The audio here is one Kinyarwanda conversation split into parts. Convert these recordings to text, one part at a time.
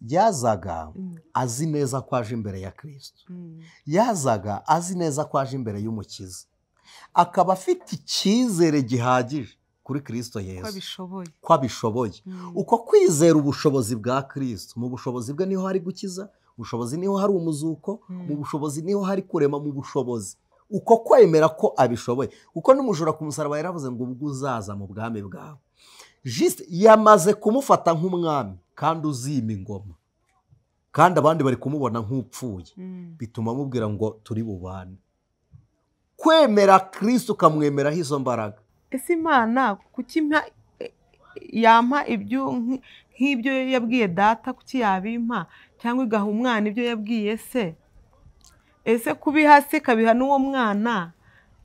Yazaga azi neza ko aje imbere ya Kristo, yazaga azi neza ko aje imbere y'Umukiza, akaba afite icyizere gihagije kuri Kristo Yesu ko abishoboye. Uko kwizera ubushobozi bwa Kristo, mu bushobozi bwe niho hari gukiza, ubushobozi niho hari umuzuko, mu bushobozi niho hari kurema, mu bushobozi uko kwemera ko abishoboye. Kuko n'umujura ku musaraba yaravuze ngo ubwo uzaza mu bwami bwawe. Juste yamaze kumufata nk'umwami kandi uzima ingoma, kandi abandi bari kumubona nk'upfuye, bituma amubwira ngo turi bubane. Kwemera Kristo ukamwemeraho izo mbaraga. Ese Imana kuki yampa ibyo nk'ibyo yabwiye data, kuki yabimpa cyangwa igaha umwana ibyo yabwiye se? Ese kubiha se kabiha n'uwo mwana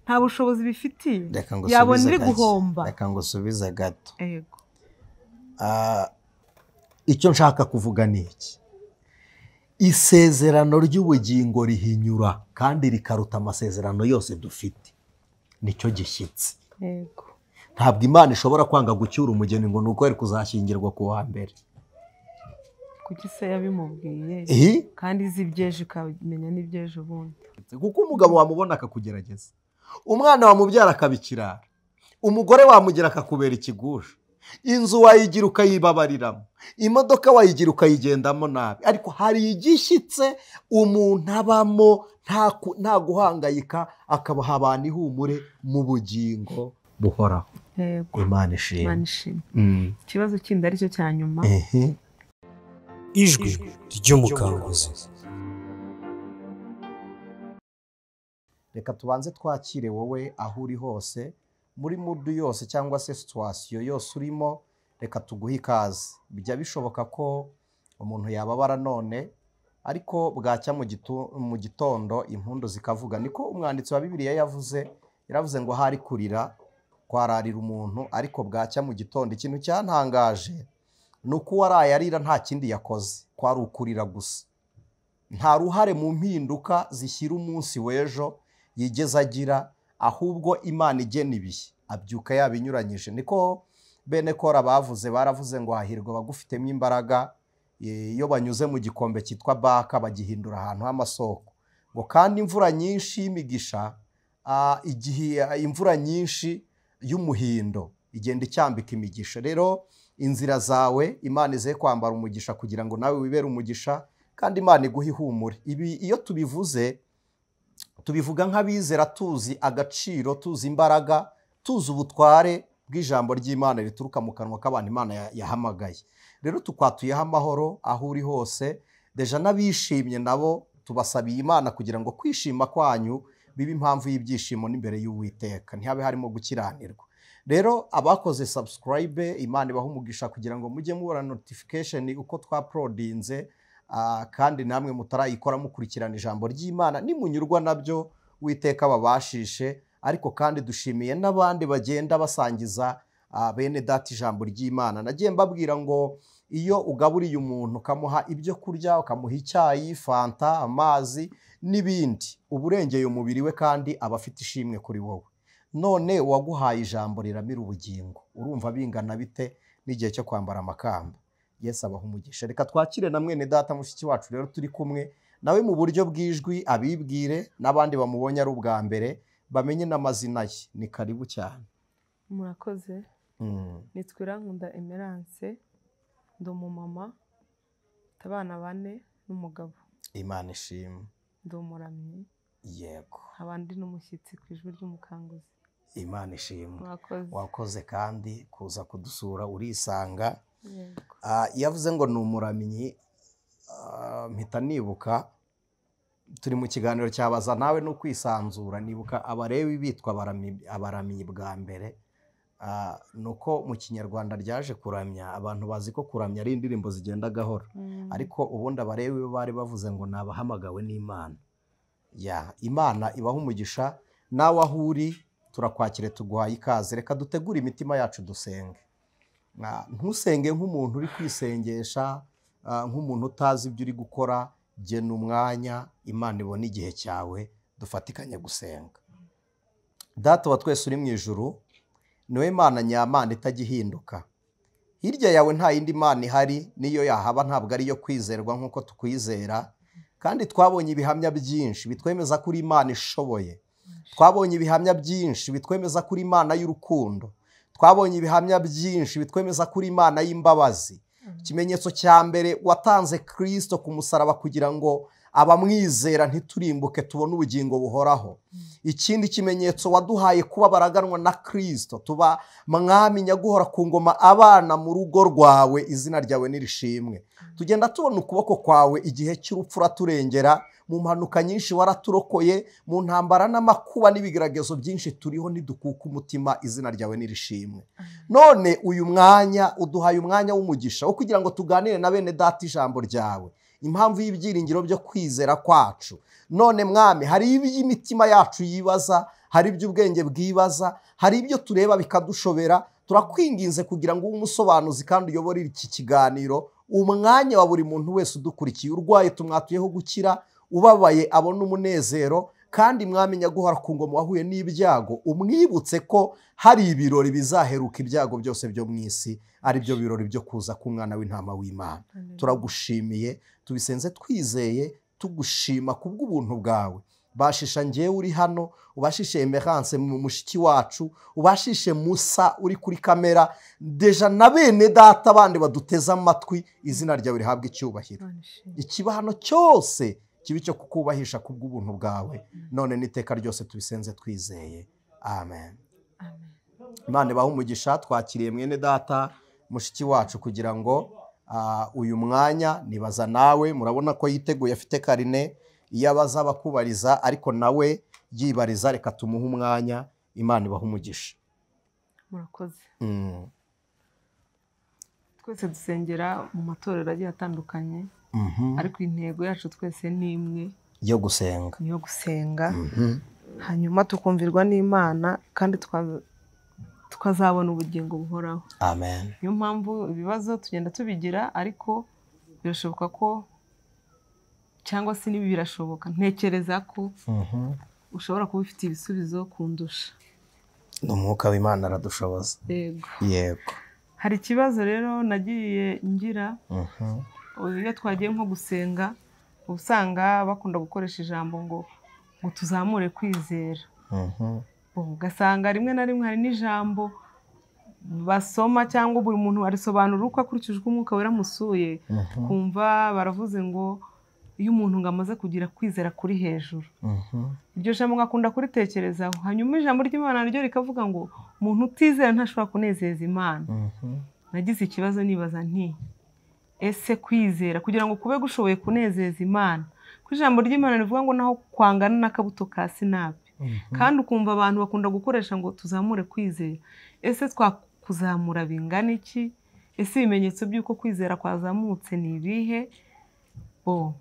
nta bushobozi bifitiye, yabona iri guhomba? Reka ngusubize gato. Yego. Icyo nshaka kuvuga ni iki: isezerano ry'ubugingo rihinyura kandi rikaruta amasezerano yose dufite. Nicyo gishyitsi. Yego. Ntabwo Imana ishobora kwanga gucyura umugeni ngo nuko yari kuzashyingirwa ku wa mbere. Kuki se yabimubwiye kandi izi ibyejo ikamenya n'ibyejo bundi? Kuko umugabo wamubona akakugerageza, umwana wamubyara akabikirara, umugore wamugira akakubera ikigusha, inzu wayigira ukayibabariramo, imodoka wayigira ukayigendamo nabi, ariko hari igishyitse umuntu abamo nta guhangayika, akabaha abantu ihumure mu bugingo buhoraho. Imana ishimwe. Ikibazo kindi aricyo cya nyuma. Ijwi ry'umukanguzi. Reka tubanze twakire wowe aho uri hose, muri mudu yose cyangwa se situation yose urimo, reka tuguhe ikaze. Bijya bishoboka ko umuntu yababara none, ariko bwacya mu gitondo impundu zikavuga. Niko umwanditsi wa Bibiliya yavuze, yaravuze ngo hari kurira kwararira umuntu, ariko bwacya mu gitondo. Ikintu cyantangaje ni uko uwaraye arira nta kindi yakoze, kwari ukurira gusa. Nta ruhare mu mpinduka zishyira umunsi w'ejo yigeze agira, ahubwo Imana igena ibihe abyuka yabinyuranyije. Niko bene Kora bavuze, baravuze ngo hahirwa abagufitemo imbaraga, iyo banyuze mu gikombe cyitwa Baka bagihindura ahantu h'amasoko. Ngo kandi imvura nyinshi y'imigisha, igihe imvura nyinshi y'umuhindo igenda icyambika imigisha. Rero inzira zawe Imana ize kwambara umugisha kugira ngo nawe wibere umugisha, kandi Imana iguhe ihumure. Ibi iyo tubivuze tubivuga nk'abizera, tuzi agaciro, tuzi imbaraga, tuzi ubutware bw'ijambo ry'Imana rituruka mu kanwa k'abantu Imana yahamagaye. Rero tukwatuyeho amahoro aho uri hose. Deja n'abishimye nabo tubasabiye Imana kugira ngo kwishima kwanyu bibe impamvu y'ibyishimo n'imbere y'Uwiteka, ntihabe harimo gukiranirwa. Rero abakoze subscribe, Imana ibahe umugisha kugira ngo mujye mubona notification uko twaprodinze, kandi namwe mutarayikora mukurikirana ijambo ry'Imana, nimunyurwa nabyo Uwiteka babashishe. Ariko kandi dushimiye n'abandi bagenda basangiza bene data ijambo ry'Imana. Nagiye mbabwira ngo iyo ugaburiye umuntu ukamuha ibyo kurya, ukamuha icyayi, fanta, amazi n'ibindi, uba urengeye umubiri we kandi aba afite ishimwe kuri wowe. None waguhaye ijambo riramira ubugingo, urumva bingana bite n'igihe cyo kwambara amakamba? Yesu abaha umugisha. Reka twakire na mwene data mushiki wacu rero turi kumwe nawe mu buryo bw'ijwi, abibwire n'abandi bamubonye ari ubwa mbere bamenye n'amazina ye. Ni karibu cyane. Murakoze. Nitwa Irankunda Emerance, ndi umumama, mfite abana 4 n'umugabo. Imana ishimwe. Ndi umuramyi. Yego. Abandi n'umushyitsi ku Ijwi ry'Umukanguzi. Imana ishimwe. Wakoze kandi kuza kudusura, urisanga. Yavuze ngo ni umuramyi, mpita nibuka turi mu kiganiro cyabaza nawe no kwisanzura, nibuka abarewi bitwa abaramyi bwa mbere. Nuko mu Kinyarwanda ryaje kuramya, abantu bazi ko kuramya ari indirimbo zigenda gahoro, ariko ubundi abarewi bari bavuze ngo nabahamagawe n'Imana. Ya Imana ibaha umugisha. Nawe aho uri turakwakire, tuguhaye ikaze. Reka dutegure imitima yacu dusenge. Ntusenge nk'umuntu uri kwisengesha, nk'umuntu utazi ibyo uri gukora. Gena umwanya, Imana ibone igihe cyawe, dufatikanye gusenga. Data wa twese uri mu ijuru, niwe Mana nyamana itagihinduka, Hirya yawe nta yindi mana ihari, niyo yahaba ntabwo ariyo kwizerwa nk'uko tukwizera. Kandi twabonye ibihamya byinshi bitwemeza ko uri Imana ishoboye. Twabonye ibihamya byinshi bitwemeza ko uri Imana y'urukundo. Twabonye ibihamya byinshi bitwemeza ko uri Imana y'imbabazi. Ikimenyetso cya mbere, watanze Kristo ku musaraba kugira ngo abamwizera ntiturimbuke tubone ubugingo buhoraho. Ikindi kimenyetso, waduhaye kuba baraganwa na Kristo, tuba mwami nyaguhora ku ngoma, abana mu rugo rwawe, izina ryawe nirishimwe. Tugenda tubona ukuboko kwawe igihe cy'urupfu uraturengera, mu mpanuka nyinshi waraturokoye, mu ntambara n'amakuba n'ibigeragezo byinshi turiho ntidukuka umutima, izina ryawe nirishimwe. None uyu mwanya uduhaye umwanya w'umugisha wo kugira ngo tuganire na bene data ijambo ryawe, impamvu y'ibyiringiro byo kwizera kwacu. None mwami, hari iby'imitima yacu yibaza, hari iby'ubwenge bwibaza, hari ibyo tureba bikadushobera. Turakwinginze kugira ngo ube umusobanuzi kandi uyobore iki kiganiro, umwanya wa buri muntu wese udukurikiye. Urwaye tumwatuyeho gukira, ubabaye abone umunezero, kandi mwami nyaguhora ku ngoma wahuye n'ibyago umwibutse ko hari ibirori bizaheruka ibyago byose byo mu isi, ari byo birori byo kuza k'umwana w'intama w'Imana. Turagushimiye, tubisenze twizeye, tugushima kubw'ubuntu bwawe. Bashisha ngewe uri hano, ubashishe Emerance mushiki wacu, ubashishe Musa uri kuri kamera, déjà na bene data bandi baduteze amatwi, izina ryawe rihabwe icyubahiro. Ikibahano cyose kibi cyo kukubahisha kubw'ubuntu bwawe, none n'iteka ryose tubisenze twizeye, amen. Imana ibahe umugisha. Twakiriye mwene data mushiki wacu kugira ngo uyu mwanya nibaza nawe murabona ko yiteguye, afite karine, iyo abaza bakubariza ariko nawe yibariza. Reka tumuhe umwanya. Imana ibahe umugisha. Murakoze. Twese dusengera mu matorero agiye atandukanye, ariko intego yacu twese ni imwe yo gusenga. Niyo gusenga, hanyuma tukumvirwa n'Imana kandi tukazabona ubugingo buhoraho. Amen. Niyo mpamvu ibibazo tugenda tubigira, ariko birashoboka ko, cyangwa se n'ibi birashoboka, ntekereza ko ushobora kuba ufite ibisubizo kundusha. Ni umwuka w'Imana aradushoboza. Yego. Yego. Hari ikibazo rero nagiye ngira iyo twagiye nko gusenga, uba usanga bakunda gukoresha ijambo ngo tuzamure kwizera. Ugasanga rimwe na rimwe hari n'ijambo basoma cyangwa buri muntu arisobanura uko akurikije uko umwuka wera amusuye, kumva baravuze ngo iyo umuntu ngo amaze kugira kwizera kuri hejuru, iryo jambo ngakunda kuritekerezaho. Hanyuma ijambo ry'Imana naryo rikavuga ngo umuntu utizera ntashobora kunezeza Imana. Nagize ikibazo nibaza nti ese kwizera kugira ngo kube gushoboye kunezeza Imana, ko ijambo ry'Imana rivuga ngo naho kwangana n'akabuto ka sinapi, kandi ukumva abantu bakunda gukoresha ngo tuzamure kwizera, ese twakuzamura bingana iki? Ese ibimenyetso by'uko kwizera kwazamutse ni ibihe? Bo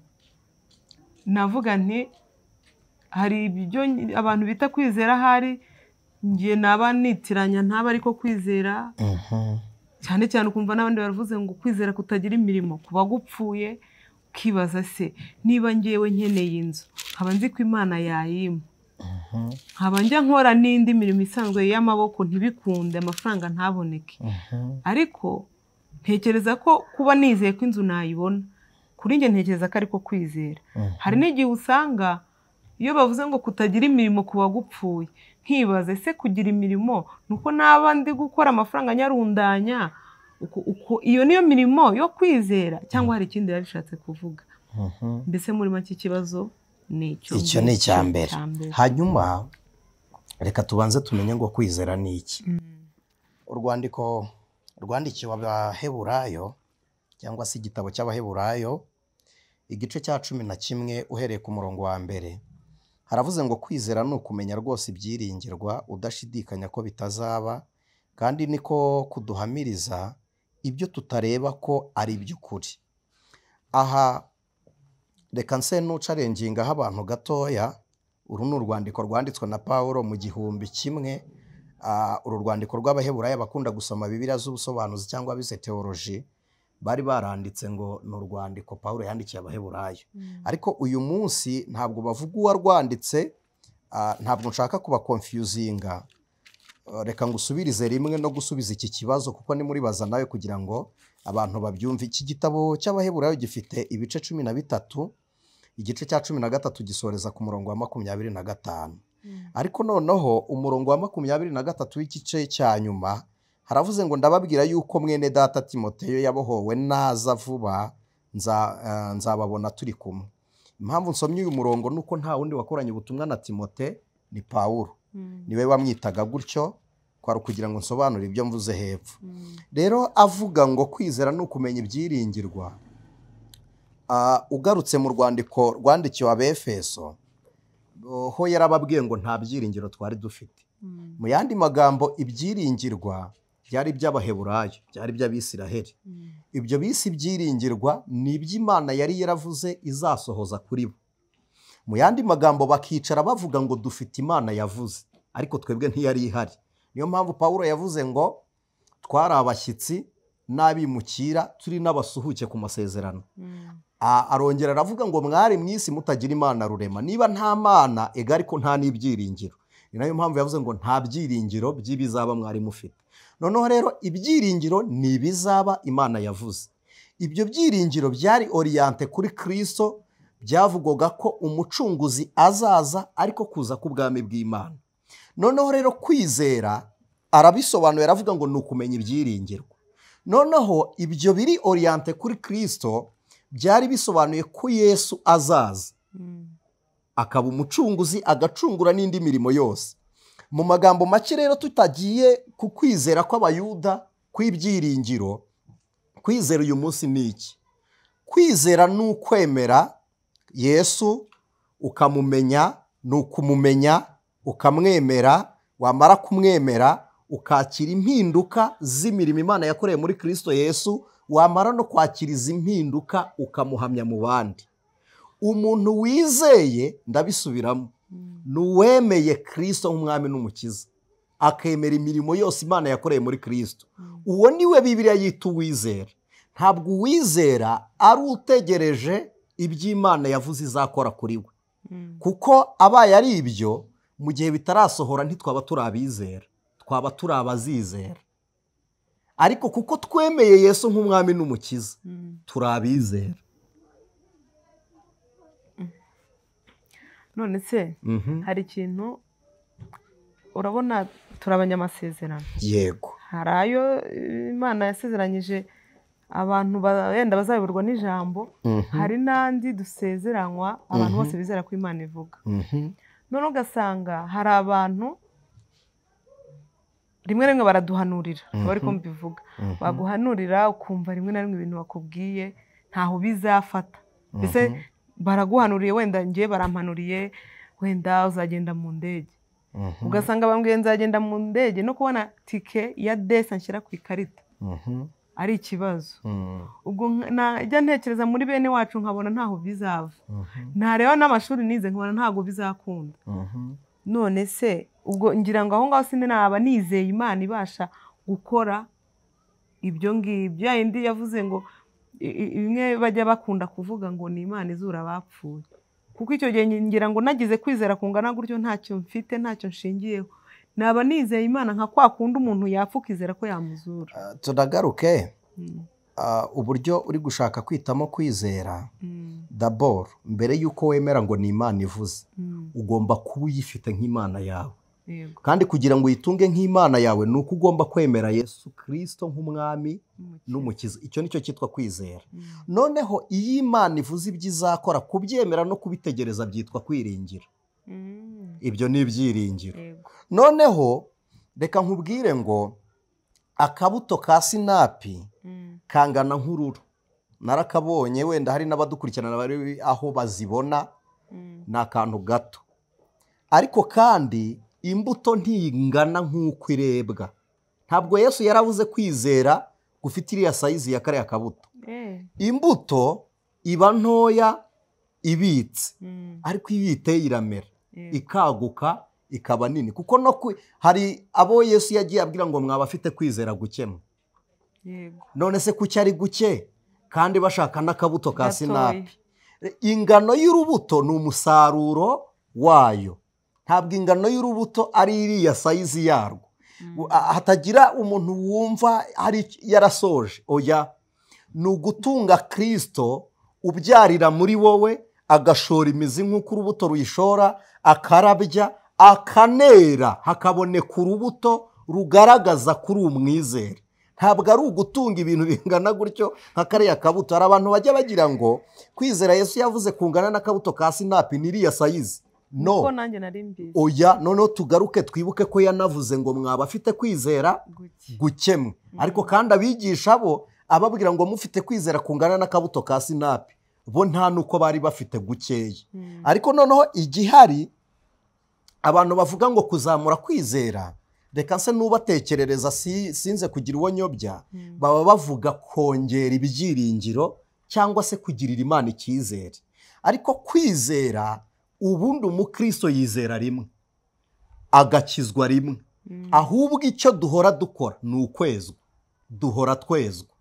navuga nti hari ibyo abantu bita kwizera, ahari ngiye naba nitiranya ntaba ariko kwizera, cyane cyane ukumva n'abandi baravuze ngo kwizera kutagira imirimo kuba gupfuye. Ukibaza se niba ngewe nkeneye inzu nkaba nzi ko Imana yayimpa, nkaba njya nkora n'indi mirimo isanzwe y'amaboko ntibikunde, amafaranga ntaboneke, ariko ntekereza ko kuba nizeye ko inzu nayibona, kuri njye ntekereza ko ariko kwizera. Hari n'igihe usanga iyo bavuze ngo kutagira imirimo kuba gupfuye, nkibaza ese kugira imirimo ni uko naba ndi gukora amafaranga nyarundanya, iyo niyo mirimo yo kwizera, cyangwa hari ikindi yari bishatse kuvuga? Mbese muri make ikibazo ni icyo. Icyo ni icya mbere. Hanyuma reka tubanze tumenye ngo kwizera ni iki. Urwandiko rwandikiwe Abaheburayo, cyangwa se igitabo cy'Abaheburayo, igice cya 11 uhereye ku murongo wa mbere, haravuze ngo kwizera ni ukumenya rwose ibyiringirwa udashidikanya ko bitazaba, kandi niko kuduhamiriza ibyo tutareba ko ari iby'ukuri. Aha reka nse n'ucarengingaho abantu gatoya. Uru ni urwandiko rwanditswe na Pawulo mu 1000. Uru rwandiko rw'Abaheburayo, abakunda gusoma Bibiliya z'ubusobanuzi cyangwa abize teoloji bari baranditse ngo ni urwandiko Pawulo yandikiye Abaheburayo, ariko uyu munsi ntabwo bavuga uwarwanditse. Ntabwo nshaka kubakonfuzinga. Reka ngusubirize rimwe no gusubiza iki kibazo, kuko ni muri baza nawe kugira ngo abantu babyumve. Iki gitabo cy'Abaheburayo gifite ibice 13, igice cya 13 gisoreza ku murongo wa 25. Ariko noneho umurongo wa 23 w'igice cya nyuma haravuze ngo ndababwira yuko mwene data Timoteyo yabohowe naza vuba nzababona turi kumwe. Impamvu nsomye uyu murongo nuko nta wundi wakoranye ubutumwa na Timote ni Pawulo. Niwe wamwitaga gutyo, kwari kugira ngo nsobanure ibyo mvuze hepfo. Rero avuga ngo kwizera ni ukumenya ibyiringirwa. Ugarutse mu rwandiko rwandikiwe Abefeso, ho yarababwiye ngo nta byiringiro twari dufite. Mu yandi magambo ibyiringirwa byari iby'Abaheburayo, byari iby'Abisiraheli. Ibyo bisi ibyiringirwa ni iby'Imana yari yaravuze izasohoza kuri bo. Mu yandi magambo bakicara bavuga ngo dufite Imana yavuze, ariko twebwe ntiyari ihari. Niyo mpamvu Pawulo yavuze ngo twari abashyitsi n'abimukira, turi n'abasuhuke ku masezerano. Arongera aravuga ngo mwari mu isi mutagira Imana rurema. Niba nta Mana ega ariko nta n'ibyiringiro. Ni nayo mpamvu yavuze ngo nta byiringiro by'ibizaba mwari mufite. Noneho rero ibyiringiro ni ibizaba Imana yavuze. Ibyo byiringiro byari oriente kuri Kristo, byavugwaga ko umucunguzi azaza ariko kuza k'ubwami bw'Imana. Noneho rero kwizera arabisobanuye, aravuga ngo ni ukumenya ibyiringirwa. Noneho ibyo biri oriente kuri Kristo byari bisobanuye ko Yesu azaza akaba umucunguzi, agacungura n'indi mirimo yose. Mu magambo make rero tutagiye ku kwizera kw'Abayuda kw'ibyiringiro, kwizera uyu munsi ni iki? Kwizera ni ukwemera Yesu, ukamumenya, ni ukumumenya, ukamwemera, wamara kumwemera ukakira impinduka z'imirimo Imana yakoreye muri Kristo Yesu, wamara no kwakira izi mpinduka ukamuhamya mu bandi. Umuntu wizeye, ndabisubiramo, ni uwemeye Kristo nk'umwami n'umukiza, akemera imirimo yose Imana yakoreye muri Kristo. Uwo niwe Bibiliya yita uwizera. Ntabwo uwizera ari utegereje iby'Imana yavuze izakora kuri we, kuko abaye ari ibyo mu gihe bitarasohora ntitwaba turi abizera, twaba turi abazizera. Ariko kuko twemeye Yesu nk'umwami n'umukiza, turi abizera. None se hari ikintu urabona, turi abanyamasezerano. Yego. Hari ayo Imana yasezeranyije abantu wenda bazayoborwa n'ijambo, hari n'andi dusezeranywa abantu bose bizera ko Imana ivuga. None ugasanga hari abantu rimwe na rimwe baraduhanurira, bari ko mbivuga, baguhanurira ukumva rimwe na rimwe ibintu bakubwiye ntaho bizafata. Mbese baraguhanuriye, wenda ngiye barampanuriye wenda uzagenda mu ndege, ugasanga bambwiye nzagenda mu ndege, no kubona tike ya desa nshyira ku ikarita ari ikibazo. Ubwo najya ntekereza muri bene wacu nkabona ntaho bizava, ntareba n'amashuri nize nkabona ntago bizakunda. None se ubwo ngira ngo aho ngaho sinde naba nizeye Imana ibasha gukora ibyo ngibyo. Ya yindi yavuze ngo bimwe bajya bakunda kuvuga ngo ni Imana izura abapfuye, kuko icyo gihe ngira ngo nagize kwizera kungana gutyo, ntacyo mfite, ntacyo nshingiyeho, naba nizeye Imana nka kwa kundi umuntu yapfa ukizera ko yamuzura. Tunagaruke uburyo uri gushaka kwitamo kwizera. Dabor mbere yuko wemera ngo ni Imana ivuze, ugomba kuba uyifite nk'Imana yawe. Kandi kugira ngo uyitunge nk'Imana yawe ni uko ugomba kwemera Yesu Kristo nk'umwami n'umukiza. Icyo nicyo cyitwa kwizera. Noneho iyo Imana ivuze ibyo izakora, kubyemera no kubitegereza byitwa kwiringira. Ibyo ni ibyiringiro. Noneho reka nkubwire ngo akabuto ka sinapi kangana nk'ururu. Narakabonye, wenda hari n'abadukurikirana bari aho bazibona, ni akantu gato. Ariko kandi imbuto ntingana nk'uko irebwa. Ntabwo Yesu yaravuze kwizera gufite iriya sayizi ya kariya kabuto. Imbuto iba ntoya ibitse, ariko iyo uyiteye iramera, ikaguka, ikaba nini. Kuko no hari abo Yesu yagiye abwira ngo mwaba afite kwizera gukemwa. None se kuki ari guke kandi bashaka n'akabuto ka sinapi? Ingano y'urubuto ni umusaruro wayo. Ntabwo ingano y'urubuto ari iriya sayizi yarwo. Hatagira umuntu wumva hari yarasoje. Oya, ni ugutunga Kristo ubyarira muri wowe, agashora imizi nk'uko urubuto ruyishora, akarabya, akanera, hakaboneka urubuto rugaragaza kuri umwizere. Ntabwo ari ugutunga ibintu bingana gutyo nka kariya kabuto. Hari abantu bajya bagira ngo kwizera Yesu yavuze kungana n'akabuto ka sinapi n'iriya sayizi. No, oya, noneho tugaruke twibuke ko yanavuze ngo mwaba afite kwizera gukemwe. Ariko kandi abigisha bo ababwira ngo mufite kwizera kungana n'akabuto ka sinapi, bo nta nuko bari bafite gukeya. Ariko noneho igihari abantu bavuga ngo kuzamura kwizera, reka nse nubatekerereza sinze kugira uwo nyobya, baba bavuga kongera ibyiringiro cyangwa se kugirira Imana icyizere. Ariko kwizera, ubundi umukristo yizera rimwe agakizwa rimwe. Ahubwo icyo duhora dukora ni ukwezwa, duhora twezwa.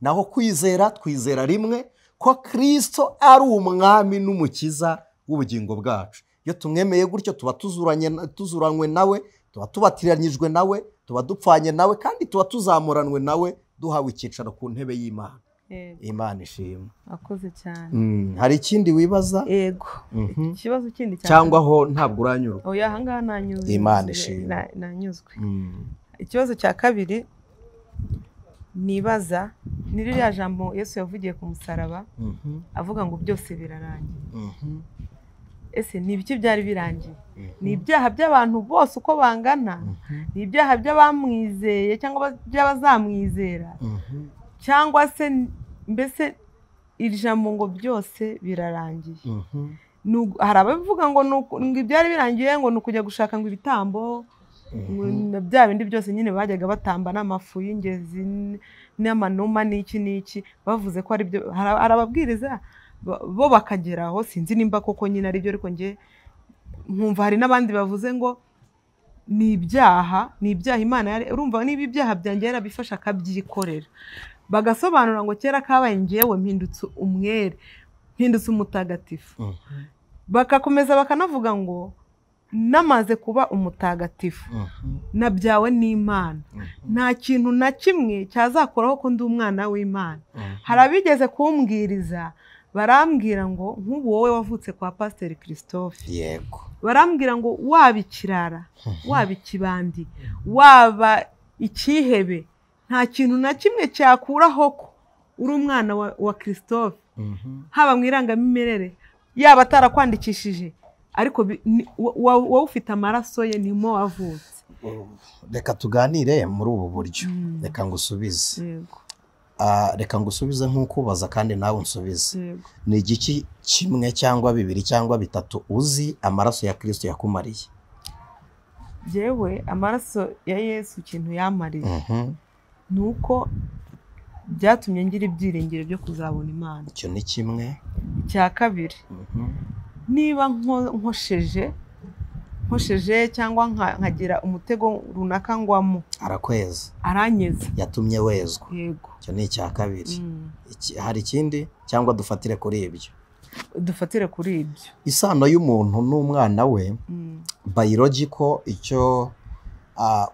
Naho kwizera, twizera rimwe ko Kristo ari umwami n'umukiza w'ubugingo bwacu. Iyo tumwemeye gutyo tuba tuzuranywe nawe, tuba tubatiranyijwe nawe, tuba dupfanye nawe, kandi tuba tuzamuranwe nawe, duhawe icyicaro ku ntebe y'Imana. Imana ishimwe. Akoze cyane. Hari ikindi wibaza? Yego. Ikibazo kindi cyane. Cyangwa ho ntabwo uranyurwa? Oya, aha ngaha nanyuzwe. Imana ishimwe. Nanyuzwe. Ikibazo cya kabiri nibaza ni ririya jambo Yesu yavugiye ku musaraba, avuga ngo byose birarangiye. Ese ni ibiki byari birangiye? Ni ibyaha by'abantu bose uko bangana? Ni ibyaha by'abamwizeye cyangwa by'abazamwizera? Cyangwa se mbese iri jambo ngo byose birarangiye? Hari abavuga ngo ibyari birangiye ngo ni ukujya gushaka ngo ibitambo, bya bindi byose nyine bajyaga batamba n'amafu y'ingezi n'amanuma n'iki n'iki, bavuze ko ari byo. Hari ababwiriza bo bakageraho, sinzi nimba koko nyine ari byo, ariko nge nkumva hari n'abandi bavuze ngo ni ibyaha, ni ibyaha Imana yari, urumva niba ibyaha byanjye yarabifasha akabyikorera, bagasobanura ngo kera kabaye ngewe mpindutse umwere, mpindutse umutagatifu. Bakakomeza bakanavuga ngo namaze kuba umutagatifu, nabyawe n'Imana, nta kintu na kimwe cyazakoraho ko ndi umwana w'Imana. Hari abigeze kumbwiriza barambwira ngo nk'ubu wowe wavutse kwa Pasiteri Christophe, yego, barambwira ngo waba ikirara, waba ikibandi, waba ikihebe, nta kintu na kimwe cyakuraho ko uri umwana wa Christophe, haba mu irangamimerere, yaba atarakwandikishije, ariko wowe ufite amaraso ye nimo wavutse. Reka tuganire muri ubu buryo. Reka ngusubize. Reka ngusubize nk'ukubaza kandi nawe unsubize. Ni igiki kimwe cyangwa bibiri cyangwa bitatu uzi amaraso ya Kristo yakumariye? Jewe amaraso ya Yesu ikintu yamariye nuko byatumye ngira ibyiringiro byo kuzabona Imana. Icyo ni kimwe. Icya kabiri, niba nkosheje cyangwa nkagira umutego runaka ngwamo, arakweza, aranyeza, yatumye wezwa. Yego, icyo ni icya kabiri. Hari ikindi cyangwa dufatire kuri ibyo? Dufatire kuri ibyo. Isano y'umuntu n'umwana we, biological, icyo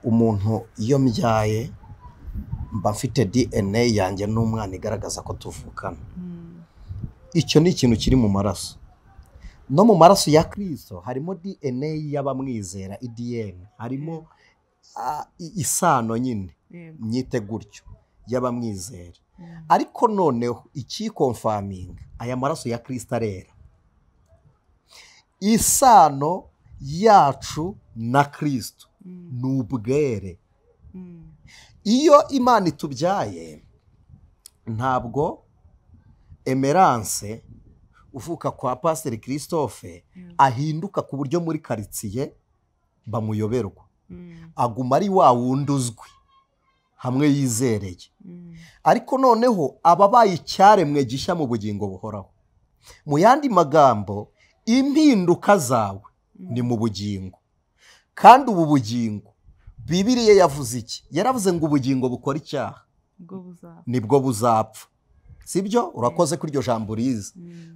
umuntu iyo mbyaye mba mfite DNA yanjye n'umwana igaragaza ko tuvukana. Icyo ni ikintu kiri mu maraso. No mu maraso ya Kristo harimo DNA y'abamwizera, ADN, harimo isano nyine nyite gutyo y'abamwizera. Ariko noneho ikikonfaminga aya maraso ya Kristo arera. Isano yacu na Kristo ni ubwere. Iyo Imana itubyaye, ntabwo Emerance uvuka kwa Pasiteri Christophe ahinduka ku buryo muri karitsiye bamuyoberwa. Aguma ari wa wundi uzwi hamwe yizereye. Ariko noneho ababaye icyaremwe gishya mu bugingo buhoraho. Mu yandi magambo, impinduka zawe ni mu bugingo. Kandi ubu bugingo, Bibiliya yavuze iki? Yaravuze ngo ubugingo bukora icyaha nibwo buzapfa. Sibyo? Urakoze kuri iryo jambo riza.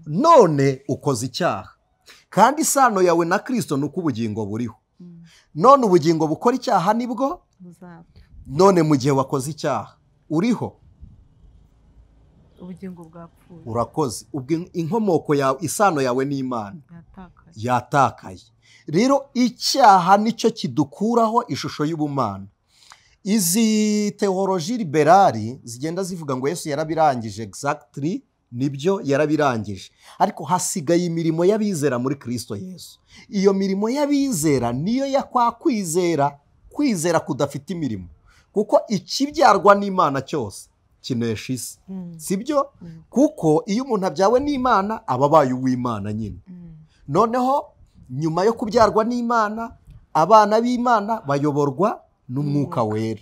None ukoze icyaha, kandi isano yawe na Kristo nuko ubugingo buriho. None ubugingo bukora icyaha nibwo buzapfa. None mu gihe wakoze icyaha uriho, ubugingo bwapfuye. Urakoze. Ubwo inkomoko yawe, isano yawe n'Imana yatakaye. Rero icyaha nicyo kidukuraho ishusho y'ubumana. Izi théologie libérale zigenda zivuga ngo Yesu yarabirangije, exactly nibyo yarabirangije, ariko hasigaye imirimo y'abizera muri Kristo Yesu. Iyo mirimo y'abizera niyo ya kwa kwizera, kwizera kudafite imirimo, kuko ikibyarwa n'Imana cyose kinesha isi, sibyo? Kuko iyo umuntu abyawe n'Imana aba abaye uw'Imana nyine. Noneho nyuma yo kubyarwa n'Imana, abana b'Imana bayoborwa n'Umwuka Wera.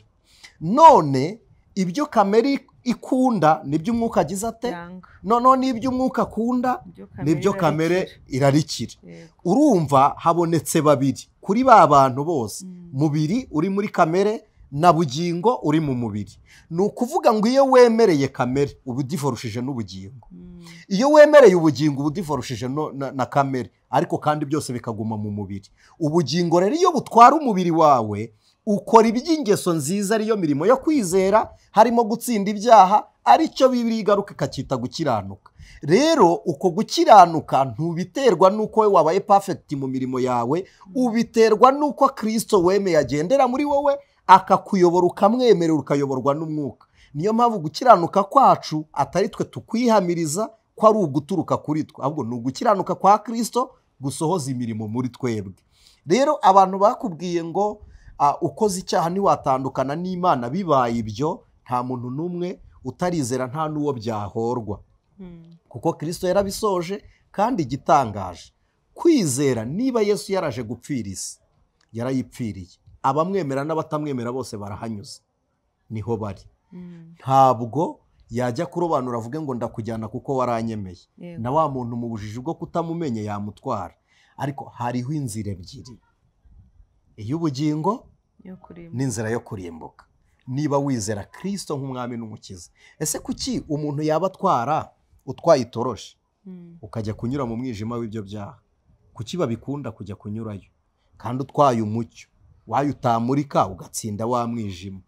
None ibyo kamere ikunda nibyo Umwuka agize ate? Noneho n'ibyo Umwuka akunda nibyo kamere irarikira. Urumva habonetse babiri kuri ba bantu bose, mubiri uri muri kamere na bugingo uri mu mubiri. Ni ukuvuga ngo iyo wemereye kamere uba udivorushije n'ubugingo, iyo wemereye ubugingo uba udivorushije na kamere, ariko kandi byose bikaguma mu mubiri. Ubugingo rero iyo butwara umubiri wawe ukora iby'ingeso nziza, ariyo mirimo yo kwizera, harimo gutsinda ibyaha, aricyo Bibiliya igaruka ikacyita gukiranuka. Rero uko gukiranuka ntubiterwa n'uko we wabaye perfect mu mirimo yawe, ubiterwa n'uko Kristo wemeye agendera muri wowe akakuyobora, ukamwemerera, ukayoborwa n'Umwuka. Niyo mpamvu gukiranuka kwacu atari twe tukwihamiriza ko ari uguturuka kuri twe, ahubwo ni ugukiranuka kwa Kristo gusohoza imirimo muri twebwe. Rero abantu bakubwiye ngo ukoze icyaha ntiwatandukana n'Imana, bibaye ibyo nta muntu n'umwe utarizera, nta n'uwo byahorwa, kuko Kristo yarabisoje. Kandi igitangaje, kwizera, niba Yesu yaraje gupfira isi, yarayipfiriye, abamwemera n'abatamwemera bose barahanyuze, niho bari. Ntabwo yajya kurobanura avuge ngo ndakujyana kuko waranyemeye, na wa muntu mu bujiji bwo kutamumenye yamutwara. Ariko hariho inzira ebyiri, iy'ubugingo n'inzira yo kurimbuka. Niba wizera Kristo nk'umwami n'umukiza, ese kuki umuntu yaba atwara utwaye itoroshi ukajya kunyura mu mwijima w'ibyo byaha? Kuki babikunda kujya kunyurayo kandi utwaye umucyo wayo utamurika ugatsinda wa mwijima?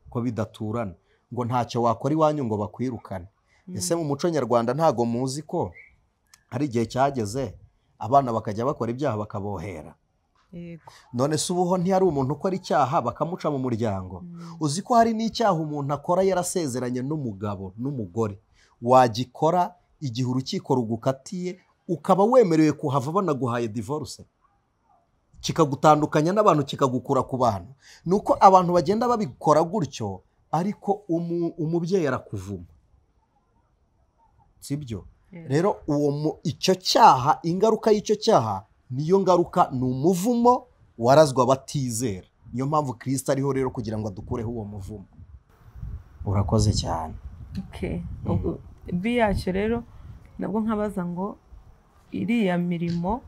Ko bidaturana, ngo ntacyo wakora iwanyu ngo bakwirukane. Ese mu muco nyarwanda ntago muzi ko hari igihe cyageze abana bakajya bakora ibyaha bakabohera? None se ubuho ntiyari umuntu ukora icyaha bakamuca mu muryango? Uzi ko hari n'icyaha umuntu akora yarasezeranye n'umugabo n'umugore, wagikora igihe urukiko rugukatiye ukaba wemerewe kuhava banaguhaye divorce, kikagutandukanya n'abantu, kikagukura ku bantu. Nuko abantu bagenda babikora gutyo, ariko umubyeyi arakuvuma, sibyo? Rero icyo cyaha, ingaruka y'icyo cyaha niyo ngaruka, ni umuvumo warazwa abatizera. Niyo mpamvu Kristo ariho rero kugira ngo adukureho uwo muvumo. Urakoze cyane. Bi yacyo rero nabwo nkabaza ngo iriya mirimo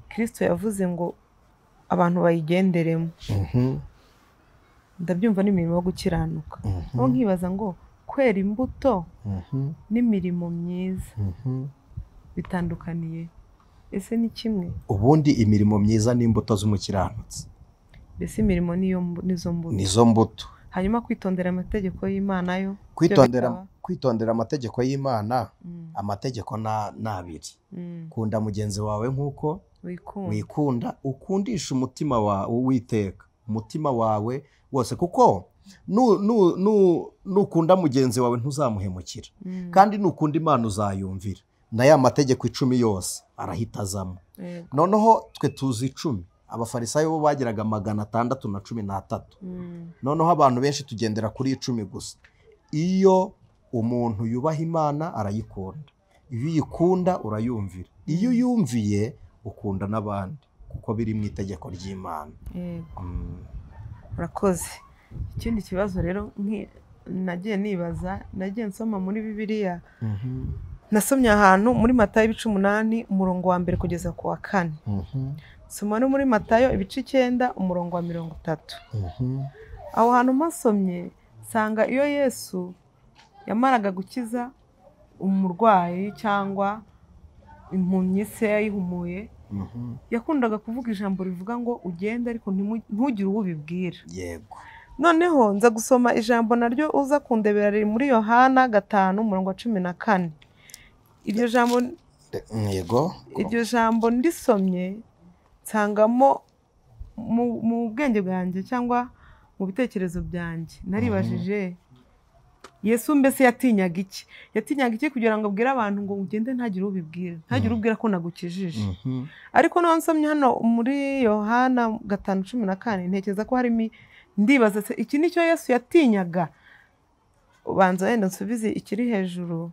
Kristo yavuze ngo abantu bayigenderemo, ndabyumva ni imirimo yo gukiranuka. Aho nkibaza ngo kwera imbuto n'imirimo myiza bitandukaniye ese ni kimwe? Ubundi imirimo myiza n'imbuto z'umukiranutsi, mbese imirimo nizo mbuto, nizo mbuto. Hanyuma kwitondera amategeko y'Imana yo kwitondera amategeko y'Imana, amategeko ni abiri: kunda mugenzi wawe nk'uko wikunda, ukundisha umutima wawe Uwiteka, umutima wawe wose, kuko nukunda mugenzi wawe ntuzamuhemukira, kandi nukunda Imana uzayumvira. Na ya mategeko 10 yose arahita azamo. Noneho twe tuzi 10, abafarisayo bo bageraga 613. Noneho abantu benshi tugendera kuri 10 gusa. Iyo umuntu yubaha Imana arayikunda, iyo uyikunda urayumvira, iyo uyumviye ukunda n'abandi, kuko biri mu itegeko ry'Imana. Urakoze. Ikindi kibazo rero nagiye nibaza, nagiye nsoma muri Bibiliya, nasomye ahantu muri Matayo ibice 8 umurongo wa 1 kugeza ku wa 4. Soma no muri Matayo ibice 9 umurongo wa 30. Aho hantu mpasomye nsanga iyo Yesu yamaraga gukiza umurwayi cyangwa impumyi se yayihumuye, Yakundaga kuvuga ijambo rivuga ngo ugende ariko ntugire uwo ubibwira. Yego. Noneho nza gusoma ijambo naryo uza kundebera riri muri Yohana 5:14. Iryo jambo, yego, iryo jambo ndisomye nsangamo mu bwenge bwanjye cyangwa mu bitekerezo byanjye naribajije Yesu mbese yatinyaga iki? Yatinyaga iki kugira ngo abwire abantu ngo ugende ntagire ubibwira, ntagire ubwira ko nagukijije. Ariko noneho nsomye hano muri Yohana 5:14 ntekereza ko harimo, ndibaza se iki nicyo Yesu yatinyaga? Ubanza wenda nsubize ikiri hejuru.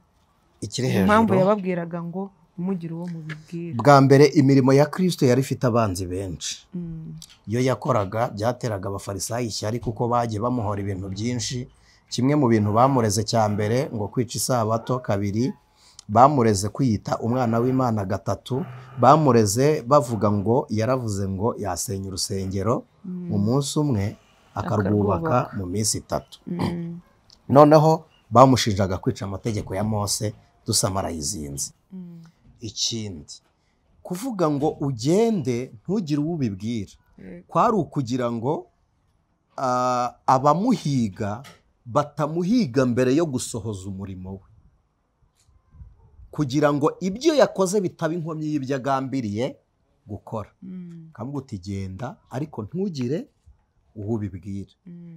Ikiri hejuru. Impamvu yababwiraga ngo mugire uwo mubibwira. Bwa mbere imirimo ya Kristo yari ifite abanzi benshi. Iyo yakoraga byateraga abafarisayo ishyari kuko bagiye bamuhora ibintu byinshi. Kimwe mu bintu bamureze cya mbere ngo kwica isabato, kabiri bamureze kwiyita umwana w'Imana, gatatu bamureze bavuga ngo yaravuze ngo yasenya urusengero mu munsi umwe akarwubaka mu minsi 3. Noneho bamushinjaga kwica amategeko ya Mose dusamarayizinze. Ikindi kuvuga ngo ugende ntugire uwo ubibwira kwari ukugira ngo abamuhiga batamuhiga mbere yo gusohoza umurimo we, kugira ngo ibyo yakoze bitaba inkomyi y'ibyo agambiriye gukora. Kamuga uti genda ariko ntugire uwo ubibwira.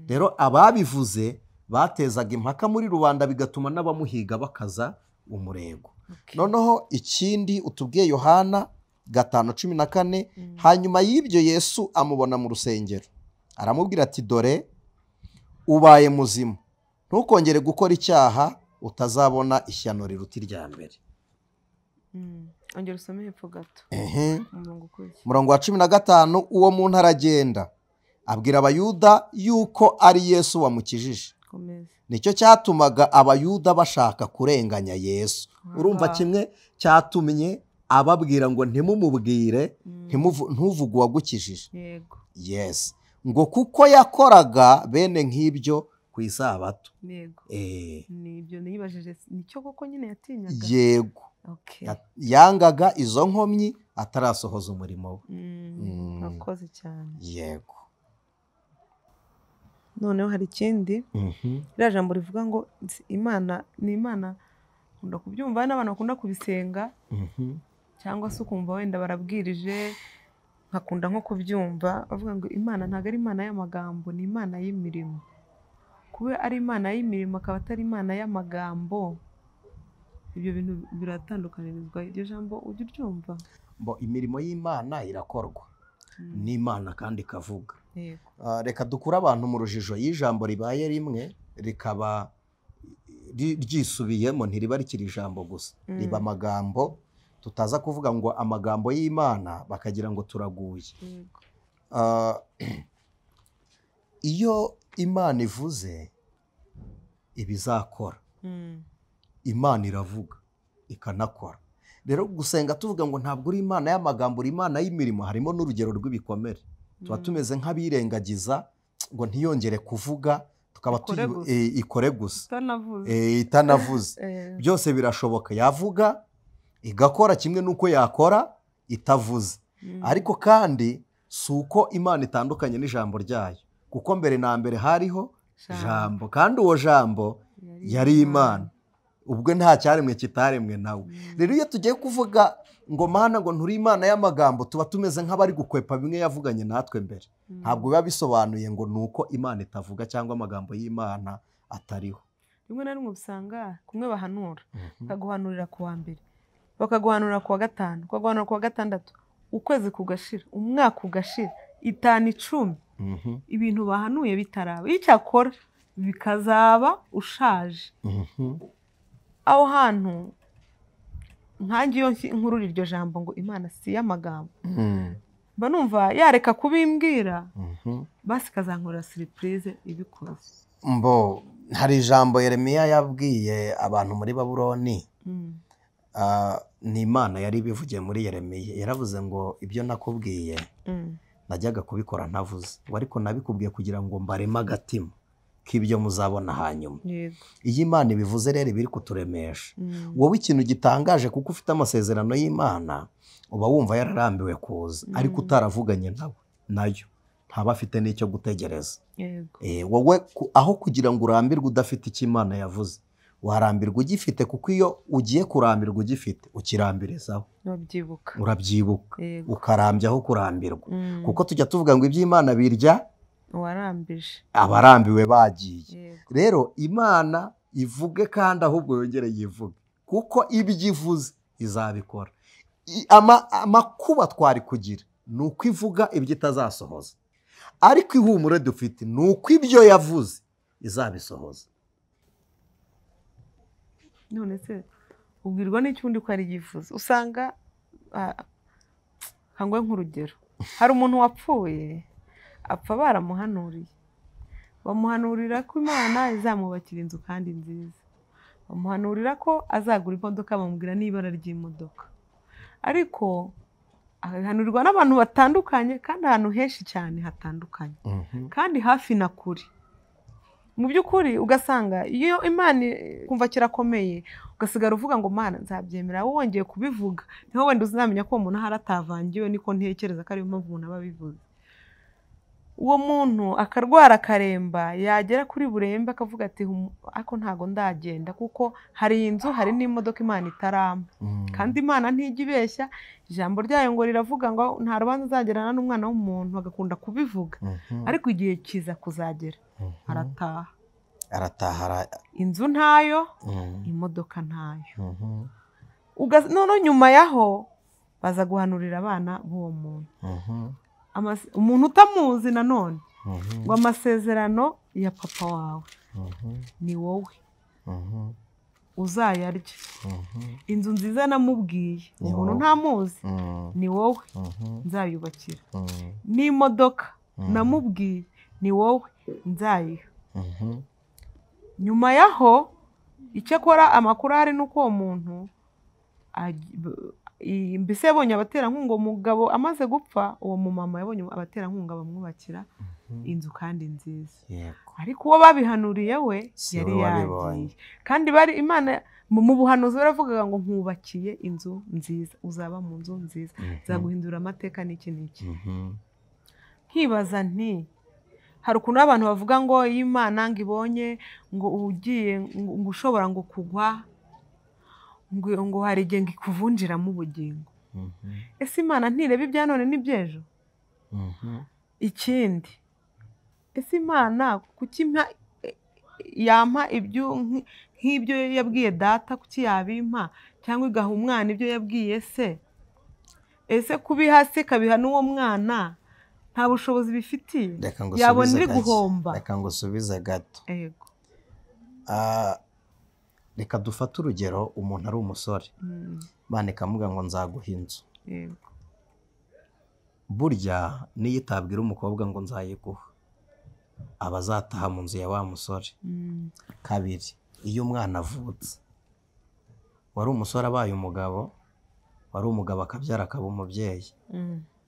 Rero ababivuze batezaga impaka muri rubanda bigatuma n'abamuhiga bakaza umurego. Noneho ikindi utubwiye Yohana 5:14, hanyuma y'ibyo Yesu amubona mu rusengero aramubwira ati dore ubaye muzima, ntukongere gukora icyaha utazabona ishyano riruta irya mbere. Ongera usome hepfo gato. Umurongo wa 15, uwo muntu aragenda abwira Abayuda yuko ari Yesu wamukijije. Nicyo cyatumaga Abayuda bashaka kurenganya Yesu. Urumva kimwe cyatumye ababwira ngo ntimumubwire, ntuvuge uwagukijije. Yego. Yes. Ngo kuko yakoraga bene nk'ibyo ku isabato. Yego. Nibyo nibajije nicyo koko nyine yatinyaga. Yego. Okay. Yangaga izo nkomyi atarasohoza umurimo we. Akoze cyane. Yego. Noneho hari ikindi. Iriya jambo rivuga ngo Imana ni Imana, nkunda kubyumva n'abantu bakunda kubisenga. Cyangwa se ukumva wenda barabwirije, nkakunda nko kubyumva bavuga ngo Imana ntabwo ari Imana y'amagambo, ni Imana y'imirimo. Kuba ari Imana y'imirimo akaba atari Imana y'amagambo, ibyo bintu biratandukanirizwa. Iryo jambo ujya uryumva? Bo imirimo y'Imana irakorwa n'Imana kandi ikavuga. Reka dukure abantu mu rujijo. Y'ijambo ribaye rimwe rikaba ryisubiyemo ntiriba rikiri ijambo gusa, riba amagambo. Tutaza kuvuga ngo amagambo y'Imana bakagira ngo turaguye. Iyo Imana ivuze ibizakora, Imana iravuga ikanakora. Rero gusenga tuvuga ngo ntabwo uri Imana y'amagambo, uri Imana y'imirimo, harimo n'urugero rw'ibikomere. Tuba tumeze nk'abirengagiza ngo ntiyongere kuvuga, tukaba ikore gusa itanavuze. Byose birashoboka, yavuga igakora kimwe nuko yakora itavuze. Ariko kandi si uko Imana itandukanye n'ijambo ryayo, kuko mbere na mbere hariho jambo, kandi uwo jambo yari Imana, ubwo nta cyaremwe kitaremwe nawe. Rero iyo tugiye kuvuga ngo Mana ngo nturi Imana y'amagambo, tuba tumeze nk'abari gukwepa bimwe yavuganye natwe mbere. Ntabwo biba bisobanuye ngo nuko Imana itavuga cyangwa amagambo y'Imana atariho. Rimwe na rimwe usanga kumwe bahanura, bakaguhanurira ku wa mbere, bakaguhanura ku wa gatanu, bakaguhanura ku wa gatandatu, ukwezi kugashira, umwaka ugashira, 5, 10, ibintu bahanuye bitaraba. Icyakora bikazaba ushaje. Aho hantu nkange iyo nkurura iryo jambo ngo Imana si y'amagambo, mba numva yareka kubimbwira, basi ikazankorera surprise ibikoze. Mbo hari ijambo Yeremiya yabwiye abantu muri Babuloni. Ni Imana yari ibivugiye muri Yeremiya. Yaravuze ngo ibyo nakubwiye najyaga kubikora ntavuze, ariko nabikubwiye kugira ngo mbareme agatima k'ibyo muzabona hanyuma. Iyo Imana ibivuze rero ibiri kuturemesha. Wowe ikintu gitangaje kuko ufite amasezerano y'Imana, Uba wumva yararambiwe kuza, ariko utaravuganye nawe nayo ntaba afite n'icyo gutegereza. Wowe aho kugira ngo urambirwe udafite icyo Imana yavuze, warambirwa ugifite, kuko iyo ugiye kurambirwa ugifite ukirambirizaho, urabyibuka ukarambya aho kurambirwa. Kuko tujya tuvuga ngo iby'Imana birya uwarambije, abarambiwe bagiye. Rero Imana ivuge kandi ahubwo yongere yivuge, kuko ibyo ivuze izabikora. Amakuba twari kugira ni uko ivuga ibyo itazasohoza, ariko ihumure dufite ni uko ibyo yavuze izabisohoza. None se ubwirwa n'icyundi ko ari igifuzo? Usanga kangwe nk'urugero, hari umuntu wapfuye apfa baramuhanuriye, bamuhanurira ko Imana izamwubakira inzu kandi nziza, bamuhanurira ko azagura imodoka, bamubwira n'ibara ry'imodoka, ariko ahanurwa n'abantu batandukanye kandi ahantu henshi cyane hatandukanye kandi hafi na kure. Mu by'ukuri ugasanga iyo Imana kumva kirakomeye, ugasigara uvuga ngo Mana nzabyemera, wowe wongeye kubivuga niho wenda uzamenya ko uwo muntu ahari atavangiwe. Niko ntekereza ko ariyo mpamvu umuntu aba abivuze. Uwo muntu akarwara akaremba, yagera kuri burembe akavuga ati ariko ntago ndagenda, kuko hari inzu hari n'imodoka Imana itarampa. Kandi Imana ntijya ibeshya, ijambo ryayo ngo riravuga ngo nta rubanza nzagerana n'umwana w'umuntu, agakunda kubivuga, ariko igihe kiza kuzagera arataha, arataha inzu ntayo, imodoka ntayo. None nyuma yaho baza guhanurira abana b'uwo muntu, umuntu utamuzi nanone, ngo amasezerano ya papa wawe ni wowe uzayarya, inzu nziza namubwiye umuntu ntamuzi ni wowe nzayubakira, n'imodoka namubwiye ni wowe nzayiha. Nyuma yaho icyakora amakuru ahari nuko uwo muntu mbese yabonye abaterankunga, umugabo amaze gupfa uwo mumama yabonye abaterankunga bamwubakira inzu kandi nziza, ariko uwo babihanuriye we yari yagiye. Kandi bari Imana mu buhanuzi baravugaga ngo nkubakiye inzu nziza, uzaba mu nzu nziza, nzaguhindura amateka n'iki n'iki. Nkibaza nti hari ukuntu abantu bavuga ngo iyo Imana ngo ibonye ngo ugiye ngo ushobora ngo kugwa ngo hari igihe ngo ikuvunjiramo ubugingo. Ese Imana ntireba ibya none n'iby'ejo? Ikindi, ese Imana kuki yampa ibyo nk'ibyo yabwiye data, kuki yabimpa, cyangwa igaha umwana ibyo yabwiye se? Ese kubiha se ikabiha n'uwo mwana nta bushobozi bifitiye, yabona iri guhomba? Reka ngusubize gato. Reka dufate urugero, umuntu ari umusore, Imana ikamuga ngo nzaguha inzu. Burya niyo itabwira umukobwa ngo nzayiguha, aba azataha mu nzu ya wa musore. Kabiri, iyo umwana avutse, wari umusore abaye umugabo, wari umugabo akabyara akaba umubyeyi,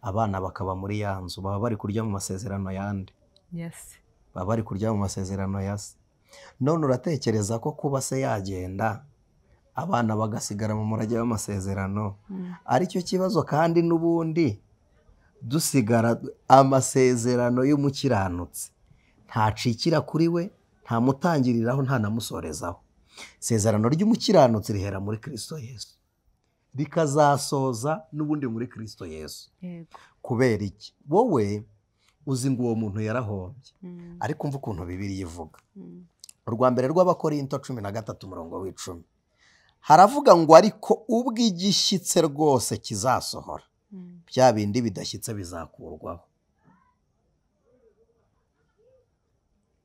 abana bakaba muri ya nzu, baba bari kurya mu masezerano yande, baba bari kurya mu masezerano ya se. None uratekereza ko kuba se yagenda abana bagasigara mu murage w'amasezerano aricyo kibazo? Kandi n'ubundi dusigara amasezerano y'umukiranutsi ntacikira kuri we, ntamutangiriraho, ntanamusorezaho. Isezerano ry'umukiranutsi rihera muri Kristo Yesu, rikazasoza n'ubundi muri Kristo Yesu. Kubera iki? Wowe uzi ngo uwo muntu yarahombye, ariko umva ukuntu Bibiliya ivuga. Urwa mbere rw'Abakorinto 13:10 haravuga ngo ariko ubwo igishyitse rwose kizasohora, bya bindi bidashyitse bizakurwaho.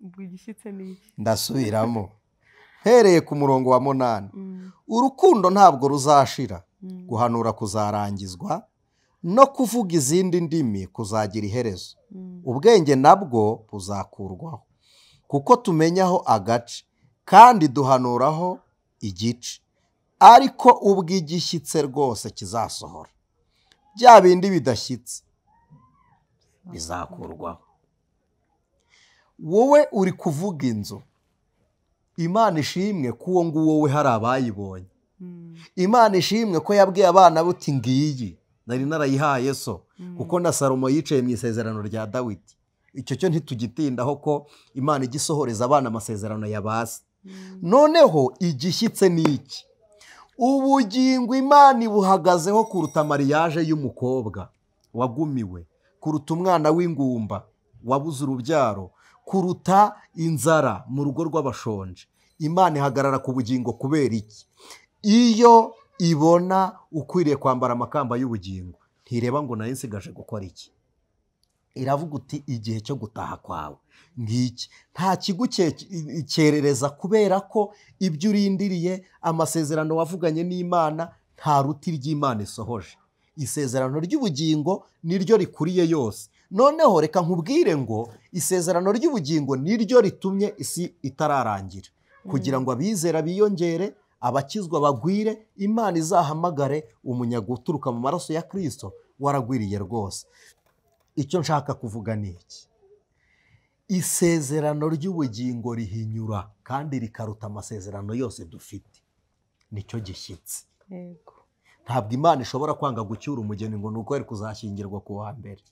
Ubwo igishyitse ni iki? Ndasubiramo mpereye ku murongo wa 8. Urukundo ntabwo ruzashira, guhanura kuzarangizwa, no kuvuga izindi ndimi kuzagira iherezo, ubwenge nabwo buzakurwaho, kuko tumenyaho agace kandi duhanuraho igice, ariko ubwo igishyitse rwose kizasohora, bya bindi bidashyitse bizakurwaho. Wowe uri kuvuga inzu, Imana ishimwe ko uwo nguwo we hari abayibonye. Imana ishimwe ko yabwiye abana buti ngiyi Nari narayihaye so, kuko na Salomo yicaye mu isezerano rya Dawidi. Icyo cyo ntitugitindaho ko Imana igisohoreza abana amasezerano ya basi. Noneho igishyitse ni iki? Ubugingo Imana ibuhagazeho kuruta mariage y'umukobwa wagumiwe, kuruta umwana w'ingumba wabuze urubyaro, kuruta inzara mu rugo rw'abashonje. Imana ihagarara ku bugingo kubera iki? Iyo ibona ukwiriye kwambara amakamba y'ubugingo, ntireba ngo nari nsigaje gukora iki. Iravuga uti igihe cyo gutaha kwawe ngiki, nta kigukerereza kubera ko ibyo urindiriye, amasezerano wavuganye n'Imana, nta ruti ry'Imana isohoje. Isezerano ry'ubugingo niryo rikuriye yose. Noneho reka nkubwire ngo isezerano ry'ubugingo niryo ritumye isi itararangira, kugira ngo abizera biyongere, abakizwa bagwire, Imana izahamagare umunyago uturuka mu maraso ya Kristo waragwiriye rwose. Icyo nshaka kuvuga ni iki? Isezerano ry'ubugingo rihinyura kandi rikaruta amasezerano yose dufite. Nicyo gishyitse. Yego. Ntabwo Imana ishobora kwanga gucyura umugeni ngo nuko yari kuzashyingirwa ku wa mbere.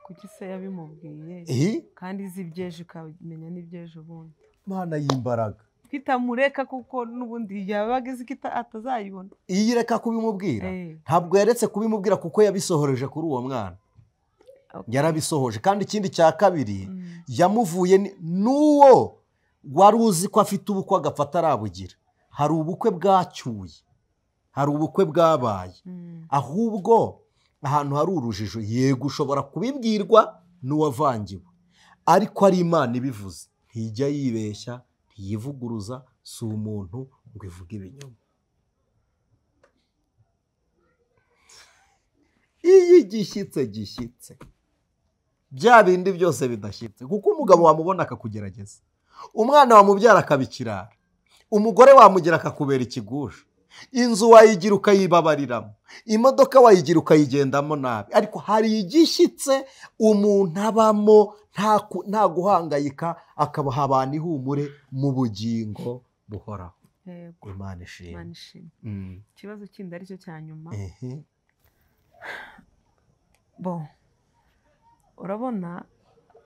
Kuki se yabimubwiye? Kandi izi ibyejo ikamenya n'ibyejo bundi. Imana y'imbaraga. Kitamureka kuko n'ubundi yabaga izi ko atazayibona. Iyo ireka kubimubwira, ntabwo yaretse kubimubwira kuko yabisohoreje kuri uwo mwana. Yarabisohoje. Kandi ikindi cya kabiri, yamuvuye n'uwo wari uzi ko afite ubukwe agapfa atarabugira. Hari ubukwe bwacyuye, hari ubukwe bwabaye. Ahubwo ahantu hari urujijo, yego ushobora kubibwirwa n'uwavangiwe, ariko ari Imana ibivuze, ntijya yibeshya, ntiyivuguruza, si umuntu ngo ivuge ibinyoma. Iyo igishyitse gishyitse, bya bindi byose bidashyitse, kuko umugabo wamubona akakugerageza, umwana wamubyara akabikirara, umugore wamugira akakubera ikigusha, inzu wayigira ukayibabariramo, imodoka wayigira ukayigendamo nabi, ariko hari igishyitse umuntu abamo nta guhangayika, akabaha abantu ihumure mu bugingo buhoraho. Imana ishimwe. Ikibazo kindi aricyo cya nyuma. Bo, urabona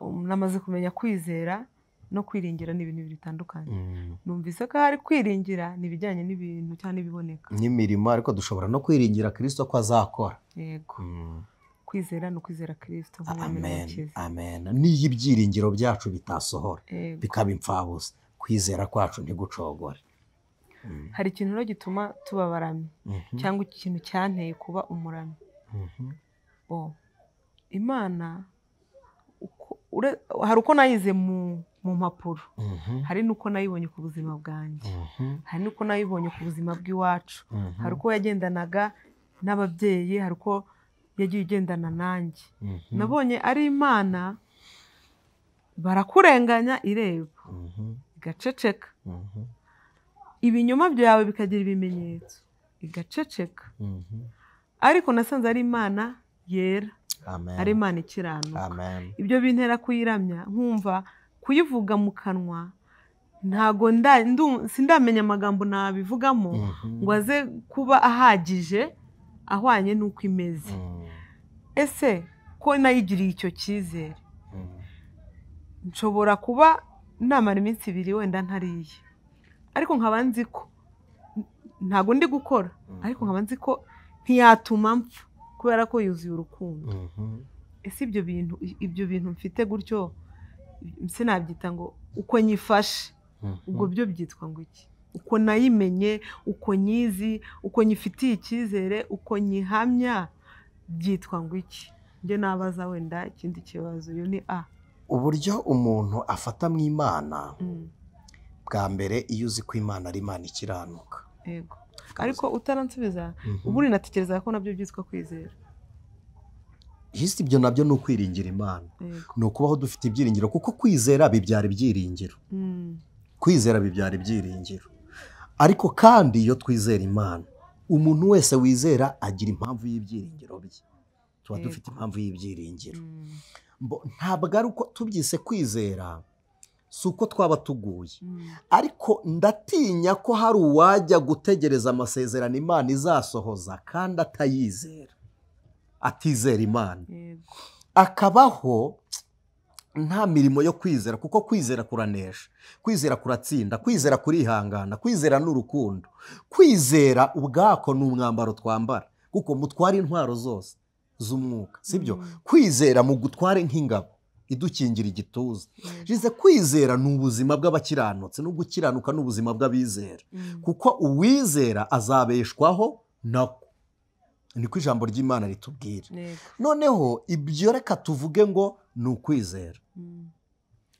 namaze kumenya kwizera no kwiringira ni ibintu bitandukanye. Numvise ko hari kwiringira ni ibijyanye n'ibintu cyane biboneka, n'imirimo, ariko dushobora no kwiringira Kristo ko azakora. Yego. Kwizera no kwizera Kristo nk'umwami n'Umukiza. Amen. Niyo ibyiringiro byacu bitasohora bikaba imfabusa, kwizera kwacu ntigucogore. Hari ikintu rero gituma tuba abaramyi, cyangwa ikintu cyanteye kuba umuramyi. Bo, Imana hari uko nayize mu mpapuro, hari nuko nayibonye ku buzima bwanjye, hari nuko nayibonye ku buzima bw'iwacu, hari uko yagendanaga n'ababyeyi, hari uko yagiye igendana nanjye. Nabonye ari Imana barakurenganya ireba, igaceceka, ibinyoma byawe bikagira ibimenyetso, igaceceka. Ariko nasanze ari Imana yera, ari Imana ikiranuka. Ibyo bintera kuyiramya, nkumva kuyivuga mu kanwa ntago sindamenya amagambo nabivugamo ngo aze kuba ahagije ahwanye n'uko imeze. Ese ko nayigiriye icyo cyizere, nshobora kuba namara iminsi ibiri wenda ntariye, ariko nkaba nzi ko ntago ndi gukora, ariko nkaba nzi ko ntiyatuma mpfa kubera ko yuzuye urukundo. Ese ibyo bintu mfite gutyo sinabyita ngo uko nyifashe, ubwo byo byitwa ngo iki? Uko nayimenye, uko nyizi, uko nyifitiye icyizere, uko nyihamya, byitwa ngo iki? Njye nabaza wenda ikindi kibazo. Iyo ni a uburyo umuntu afata mu Imana. Bwa mbere iyo uzi ko Imana ari Imana ikiranuka. Yego. Ariko utaransubiza, ubundi natekereza ko nabyo byitwa kwizera. Hisi ibyo nabyo ni ukwiringira Imana. Ni ukubaho dufite ibyiringiro, kuko kwizera bibyara ibyiringiro. Kwizera bibyara ibyiringiro. Ariko kandi iyo twizera Imana, umuntu wese wizera agira impamvu y'ibyiringiro bye. Tuba dufite impamvu y'ibyiringiro. Ntabwo ari uko tubyise kwizera, Si uko twaba tuguye, ariko ndatinya ko hari uwajya gutegereza amasezerano Imana izasohoza kandi atayizera, atizera Imana, akabaho nta mirimo yo kwizera, kuko kwizera kuranesha, kwizera kuratsinda, kwizera kurihangana, kwizera n'urukundo. Kwizera ubwako ni umwambaro twambara, kuko mutwara intwaro zose z'umwuka, sibyo? Kwizera mu gutware nk'ingabo idukingira igituza. Jize kwizera ni ubuzima bw'abakiranutse, no gukiranuka ni ubuzima bw'abizera, kuko uwizera azabeshwaho nako. Niko ijambo ry'Imana ritubwira. Noneho ibyo reka tuvuge ngo ni ukwizera,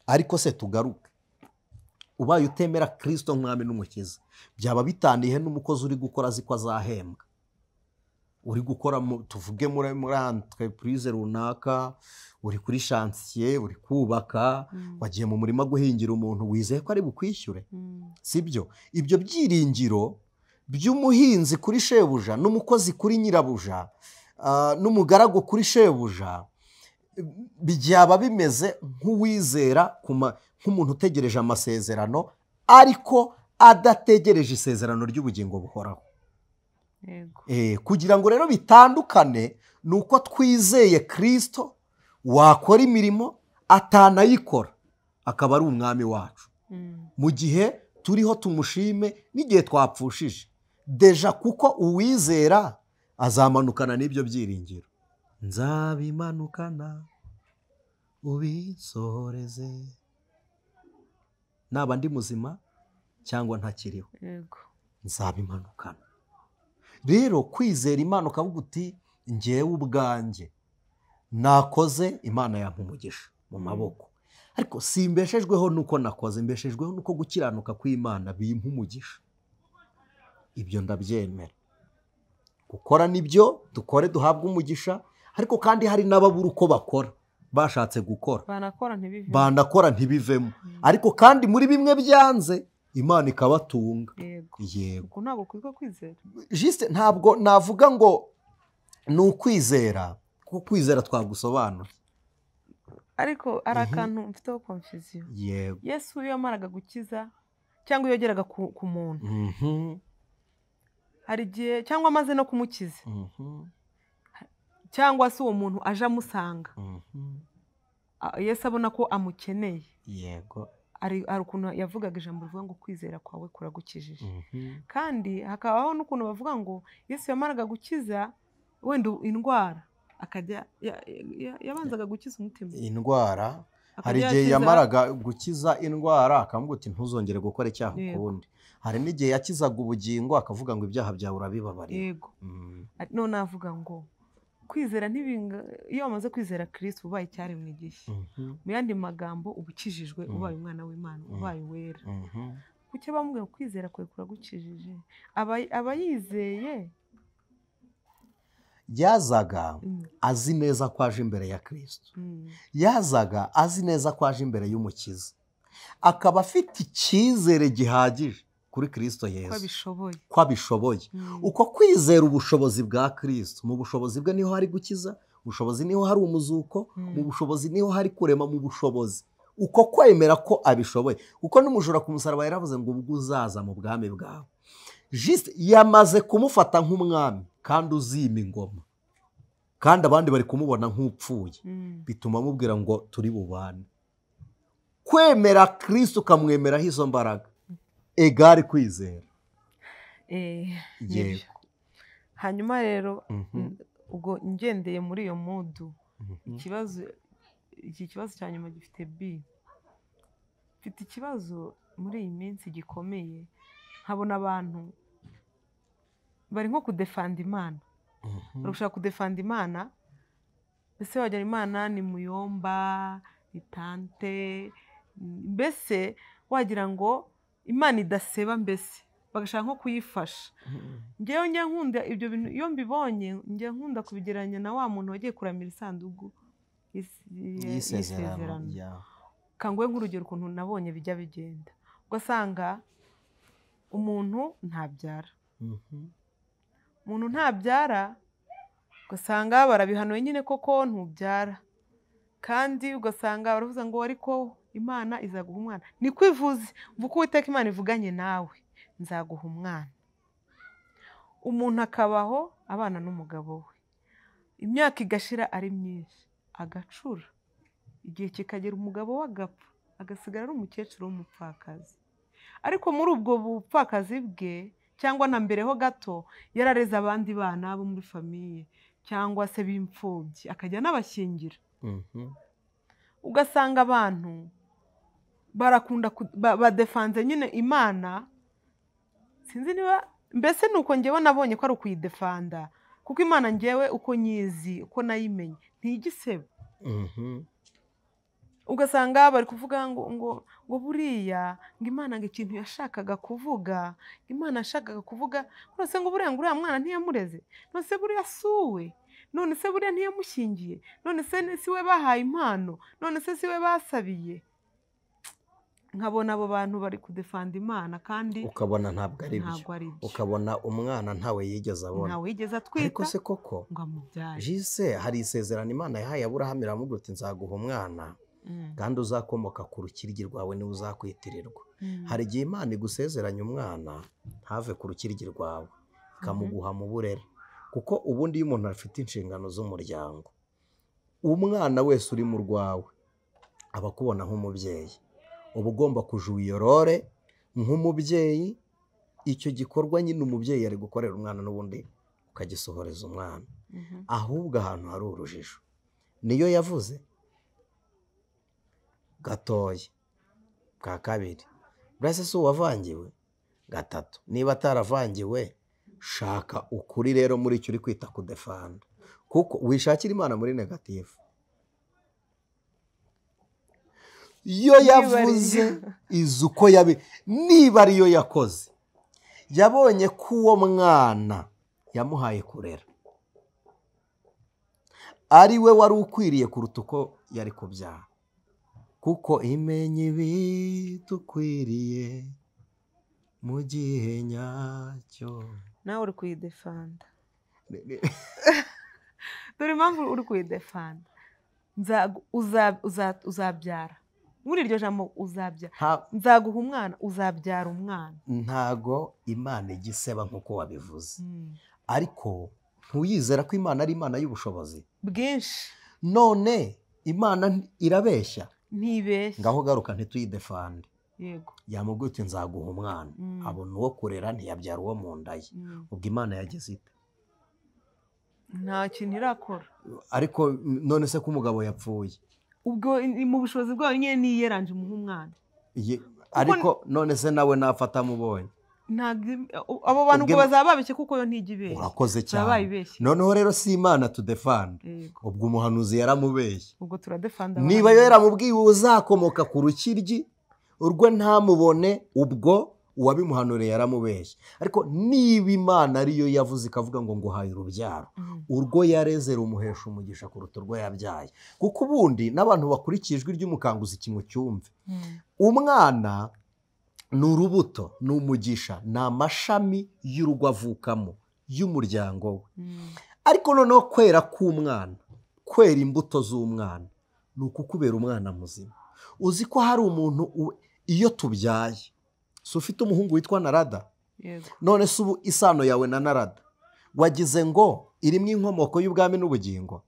ariko se tugaruke, ubaye utemera Kristo nk'Umwami n'Umukiza, byaba bitaniye n'umukozi uri gukora azi ko azahembwa, uri gukora tuvuge muri entreprise runaka, uri kuri chantier, uri kubaka, wagiye mu murima guhingira umuntu, wizeye ko ari bukwishyure, sibyo? Ibyo byiringiro by'umuhinzi kuri shebuja, n'umukozi kuri nyirabuja, n'umugaragu kuri shebuja, byaba bimeze nk'uwizera nk'umuntu utegereje amasezerano ariko adategereje isezerano ry'ubugingo buhoraho. Kugira ngo rero bitandukane ni uko twizeye Kristo wakora imirimo atanayikora akaba ari umwami wacu, mu gihe turiho tumushime n'igihe twapfushije deja, kuko uwizera azamanukana n'ibyo byiringiro. Nzabimanukana ubisoreze, naba ndi muzima cyangwa ntakiriho, nzabimanukana. Rero kwizera Imana ukavuga uti njyewe ubwanjye nakoze, Imana yampa umugisha mu maboko, ariko simbeshejweho nuko nakoze, mbeshejweho nuko gukiranuka kw'Imana bimpa umugisha. Ibyo ndabyemera. Gukora nibyo dukore duhabwe umugisha, ariko kandi hari n'ababura uko bakora bashatse gukora banakora ntibivemo, ariko kandi muri bimwe byanze Imana ikabatunga. Yego, ntabwo kwitwa kwizera. Juste ntabwo navuga ngo ni ukwizera, kuko kwizera twagusobanura, ariko ari akantu mfiteho confusion. Yego, Yesu iyo yamaraga gukiza cyangwa iyo yageraga ku muntu, hari igihe cyangwa amaze no kumukiza, cyangwa se uwo muntu aje amusanga, Yesu abona ko amukeneye. Yego, ari ukuntu yavugaga ijambo rivuga ngo kwizera kwawe kuragukijije. Kandi hakabaho n'ukuntu bavuga ngo Yesu yamaraga gukiza wenda indwara, akajya yabanzaga gukiza umutima indwara. Hari igihe yamaraga gukiza indwara akamubwira uti ntuzongere gukora icyaha ukundi. Hari n'igihe yakizaga ubugingo akavuga ngo ibyaha byawe urabibabariye. Yego, none avuga ngo kwizera ntibinga, iyo wamaze kwizera Kristo ubaye icyaremwe gishya. Mu yandi magambo ubukijijwe, ubaye umwana w'Imana, ubaye uwera. Kuki bamubwira kwizera kwe kuragukijije? Aba yizeye. Yazaga azi neza ko aje imbere ya Kristo, yazaga azi neza ko aje imbere y'Umukiza, akaba afite icyizere gihagije kuri Kristo Yesu ko abishoboye. Uko kwizera ubushobozi bwa Kristo, mu bushobozi bwe niho hari gukiza, ubushobozi niho hari umuzuko, mu bushobozi niho hari kurema, mu bushobozi uko kwemera ko abishoboye. Kuko n'umujura ku musaraba yaravuze ngo ubwo uzaza mu bwami bwawe. Juste yamaze kumufata nk'umwami kandi uzima ingoma, kandi abandi bari kumubona nk'upfuye, bituma amubwira ngo turi bubane. Kwemera Kristo ukamwemeraho izo mbaraga, egari kwizera. Yego. Hanyuma rero ubwo ngendeye muri iyo mudu, iki kibazo cya nyuma gifite B. Mfite ikibazo muri iyi minsi gikomeye, nkabona abantu bari nko kudefanda Imana, bari gushaka kudefanda Imana, mbese wagira Imana ni muyomba, ni tante, mbese wagira ngo Imana idaseba, mbese bagashaka nko kuyifasha. Njyewe njya nkunda ibyo bintu, iyo mbibonye njya nkunda kubigereranya na wa muntu wagiye kuramira isanduku y'isezerano. Kanguhe nk'urugero ukuntu nabonye bijya bigenda, ugasanga umuntu ntabyara, umuntu ntabyara, ugasanga barabihanuye nyine koko ntubyara, kandi ugasanga baravuze ngo ariko Imana izaguha umwana, niko ivuze. Mvuga Uwiteka Imana ivuganye nawe, nzaguha umwana. Umuntu akabaho abana n'umugabo we, imyaka igashira ari myinshi, agacura, igihe kikagera umugabo we agapfa, agasigara ari umukecuru w'umupfakazi. Ariko muri ubwo bupfakazi bwe, cyangwa na mbere ho gato, yarareze abandi bana bo muri famiye cyangwa se b'imfubyi, akajya n'abashyingira. Ugasanga abantu barakunda badefanze nyine Imana, sinzi niba mbese nuko ngewe nabonye ko ari ukuyidefanda, kuko Imana ngewe uko nyizi, uko nayimenye, ntigiseba. Ugasanga bari kuvuga ngo ngo ngo buriya ngo Imana ngo ikintu yashakaga kuvuga, Imana yashakaga kuvuga, none se ngo buriya ngo uriya mwana ntiyamureze, none se buriya suwe, none se buriya ntiyamushyingiye, none se si we bahaye impano, none se si we basabiye. Nkabona abo bantu bari kudefanda Imana, kandi ukabona ntabwo ari byo, ukabona umwana ntawe yigeze abona, ntawe yigeze atwita, ariko se koko ngo amubyare. Jise hari isezerano Imana yahaye Aburahamu iramubwira iti nzaguha umwana kandi uzakomoka ku rukiryi rwawe niwe uzakwitirirwa. Hari igihe Imana igusezeranya umwana ntave ku rukiryi rwawe, ikamuguha mu burere, kuko ubundi iyo umuntu afite inshingano z'umuryango, umwana wese uri mu rwawe aba akubona nk'umubyeyi. Uba ugomba kujuyorore nk'umubyeyi, icyo gikorwa nyine umubyeyi ari gukorera umwana n'ubundi ukagisohoreza umwana. Ahubwo ahantu hari urujijo, niyo yavuze gatoya, bwa kabiri burase si uwavangiwe, gatatu niba ataravangiwe, shaka ukuri rero muri icyo uri kwita kudefanda, kuko wishakira Imana muri negatifu. Iyo yavuze izi uko yabi, niba ariyo yakoze, yabonye ko uwo mwana yamuhaye kurera ari we wari ukwiriye kuruta uko yari kubyara, kuko imenya ibitukwiriye mu gihe nyacyo. Nawe uri kuyidefanda. Dore impamvu uri kuyidefanda, uzabyara. Muri iryo jambo uzabyara, nzaguha umwana, uzabyara umwana. Ntago Imana igiseba nkuko wabivuze, ariko ntuyizera ko Imana ari Imana y'ubushobozi bwinshi. None Imana irabeshya? Ntibeshya. Ngaho garuka ntituyidefande. Yego. Yamubwiye uti nzaguha umwana, abona uwo kurera ntiyabyara uwo mu nda ye. Ubwo Imana yagize ite? Nta kintu irakora. Ariko none se ko umugabo yapfuye, ubwo mu bushobozi bwawe nyine niyeranje umuha umwana. Ariko none se nawe nafata amubonye, abo bantu ngo bazaba babeshye, kuko yo ntijya ibeshya. Urakoze cyane. Noneho rero si Imana tudefanda, ubwo umuhanuzi yaramubeshye, ubwo turadefanda. Niba yo yaramubwiye uzakomoka ku rukiryi urwo ntamubone, ubwo uwabimuhanuriye yaramubeshye. Ariko niba Imana ariyo yavuze ikavuga ngo nguhaye urubyaro, urwo yareze rumuhesha umugisha kuruta urwo yabyaye. Kuko ubundi n'abantu bakurikiye ijwi ry'umukanguzi kimwe cyumve, umwana ni urubuto, ni umugisha, ni amashami y'urugo avukamo, y'umuryango we. Ariko noneho kwera k'umwana, kwera imbuto z'umwana, ni ukukubera umwana muzima. Uzi ko hari umuntu iyo tubyaye, si ufite umuhungu witwa Narada? None se ubu isano yawe na Narada wagize ngo irimo inkomoko y'ubwami n'ubugingo?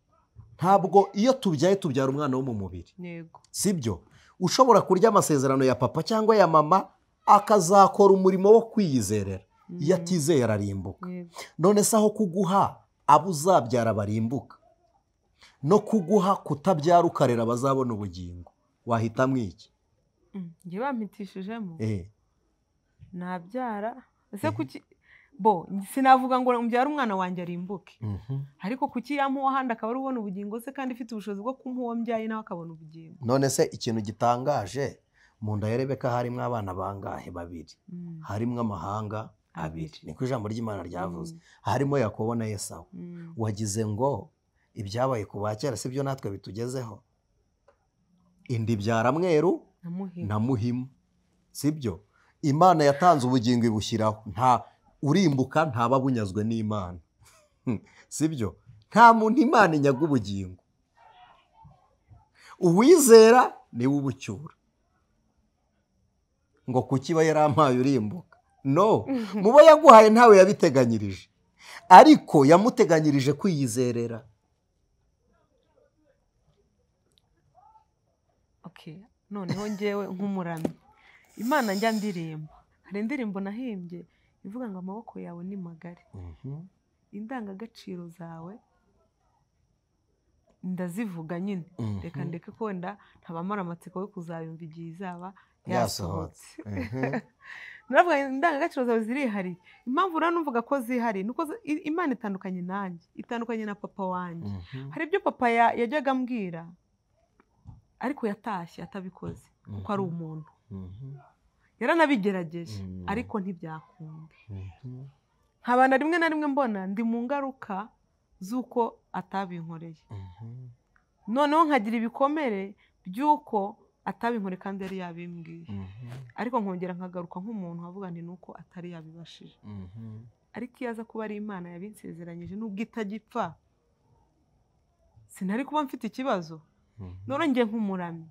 Ntabwo iyo tubyaye tubyara umwana wo mu mubiri, sibyo? Ushobora kurya amasezerano ya papa cyangwa ya mama akazakora umurimo wo kwiyizerera, iyo atizeye ararimbuka. None se aho kuguha abo uzabyara barimbuka, no kuguha kutabyara ukarera bazabona ubugingo, wahitamo iki? Njye bampitishijemo nabyara. Ese kuki bo sinavuga ngo mbyara umwana wanjye arimbuke, ariko kuki yamuha ahandi akaba ari ubona ubugingo se, kandi ifite ubushobozi bwo kumuha uwo mbyaye nawe akabona ubugingo? None se ikintu gitangaje, mu nda ya Rebeka harimo abana bangahe? Babiri. Harimo amahanga abiri, niko ijambo ry'Imana ryavuze. Harimo Yakobo na Esawu. Wagize ngo ibyabaye ku ba kera si byo natwe bitugezeho? Indi byara mweru na muhimu, sibyo? Imana yatanze ubugingo ibushyiraho, nta urimbuka ntaba bunyazwe n'Imana, sibyo? Nta muntu Imana inyaga ubugingo, uwizera niwe ubucyura. Ngo kuki iba yarampaye urimbuka? No, mubo yaguhaye ntawe yabiteganyirije, ariko yamuteganyirije kwiyizerera. Okay, noneho njyewe nk'umuramyi Imana njya ndirimba, hari indirimbo nahimbye ivuga ngo amaboko yawe ni magari, indangagaciro zawe ndazivuga nyine, reka ndeke ko wenda ntabamara amatsiko yo kuzayumva igihe izaba yasohotse. Naravuga indangagaciro zawe zirihariye. Impamvu rero numvuga ko zihariye nuko Imana itandukanye nanjye, itandukanye na papa wanjye. Hari ibyo papa yajyaga ambwira ariko yatashye atabikoze kuko ari umuntu. Yaranabigerageje ariko ntibyakunda. Nkabana rimwe na rimwe mbona ndi mu ngaruka z'uko atabinkoreye. Noneho nkagira ibikomere by'uko atabinkoreye kandi yari yabimbwiye. Ariko nkongera nkagaruka nk'umuntu avuga nti nuko atari yabibashije. Ariko iyo aza kuba ari Imana yabinsezeranyije nubwo itagipfa, sinari kuba mfite ikibazo. None njye nk'umuramyi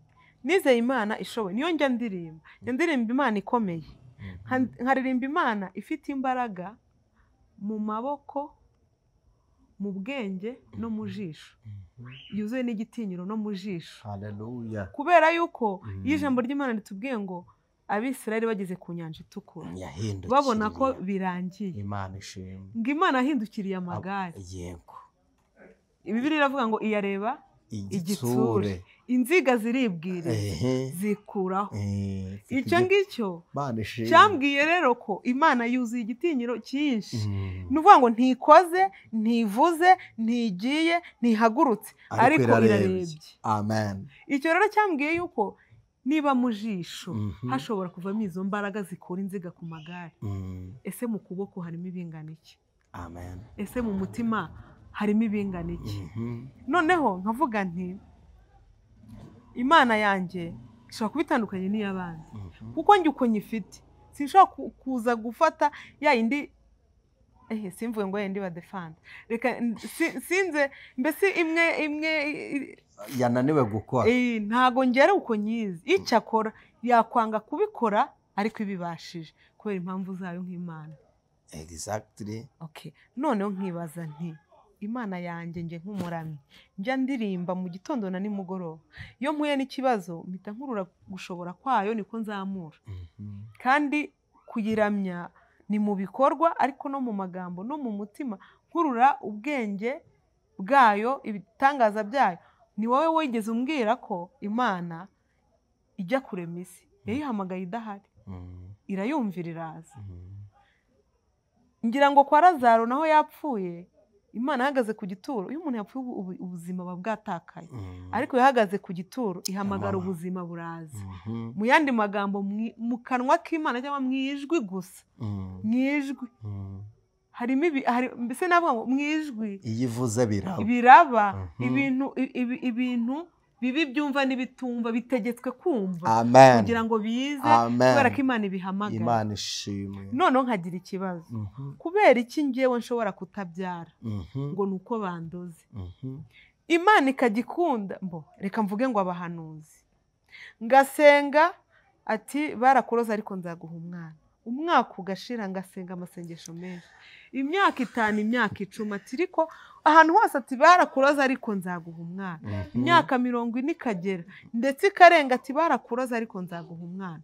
nizeye Imana ishoboye, niyo njya ndirimba, njya ndirimba Imana ikomeye, nkaririmba Imana ifite imbaraga mu maboko, mu bwenge no mu jisho, yuzuye n'igitinyiro no mu jisho. Haleluya. Kubera yuko iyo ijambo ry'Imana ritubwiye ngo Abisirayeli bageze ku nyanja itukura babona ko birangiye, Imana ishimwe, ngo Imana yahindukiriye amagare. Yego, Bibiliya iravuga ngo iyareba igitsure, inziga ziribwiriza zikuraho. Icyo ngicyo cyambwiye rero ko Imana yuzuye igitinyiro cyinshi. Ni ukuvuga ngo ntikoze, ntivuze, ntigiye, ntihagurutse, ariko irarebye. Amen. Icyo rero cyambwiye yuko niba mu jisho hashobora kuvamo izo mbaraga zikura inziga ku magare, ese mu kuboko harimo ibingana iki? Amen. Ese mu mutima harimo ibingana iki? Noneho nkavuga nti Imana yanjye ishobora kuba itandukanye n'iy'abandi, kuko njye uko nyifite sinshobora kuza gufata ya yindi, simvuge ngo yindi badefanda, reka sinze mbese imwe imwe yananiwe gukora, ntago ngera uko nyizi. Icyo akora yakwanga kubikora ariko ibibashije kubera impamvu zayo nk'Imana. Exactly. Okay, noneho nkibaza nti Imana yanjye njye nk'umuramyi njya ndirimba mu gitondo na nimugoroba, iyo mpuye n'ikibazo mpita nkurura gushobora kwayo niko nzamura. Kandi kuyiramya ni mu bikorwa ariko no mu magambo no mu mutima, nkurura ubwenge bwayo, ibitangaza byayo. Ni wowe wigeze umbwira ko Imana ijya kurema isi, yayihamagaye idahari, irayumvira iraza. Ngira ngo kwa Lazaro naho yapfuye, Imana yahagaze ku gituro. Iyo umuntu yapfuye ubuzima buba bwatakaye, ariko yahagaze ku gituro ihamagara ubuzima buraza. Mu yandi magambo, mu kanwa k'Imana cyangwa mu ijwi gusa, mu ijwi harimo mbese navuga ngo mu ijwi iyo ivuze biraba, ibintu bibi byumva n'ibitumva bitegetswe kumva kugira ngo bize, kubera ko Imana ibihamagara. Imana ishimwe. Noneho nkagira ikibazo, kubera iki njyewe nshobora kutabyara ngo ni uko bandoze? Imana ikagikunda mbo, reka mvuge ngo abahanuzi, ngasenga ati barakuroza ariko nzaguha umwana, umwaka ugashira ngasenga amasengesho menshi, imyaka 5, imyaka 10, ati ariko ahantu hose ati barakuroza ariko nzaguha umwana, imyaka 40 ikagera ndetse ikarenga ati barakuroza ariko nzaguha umwana.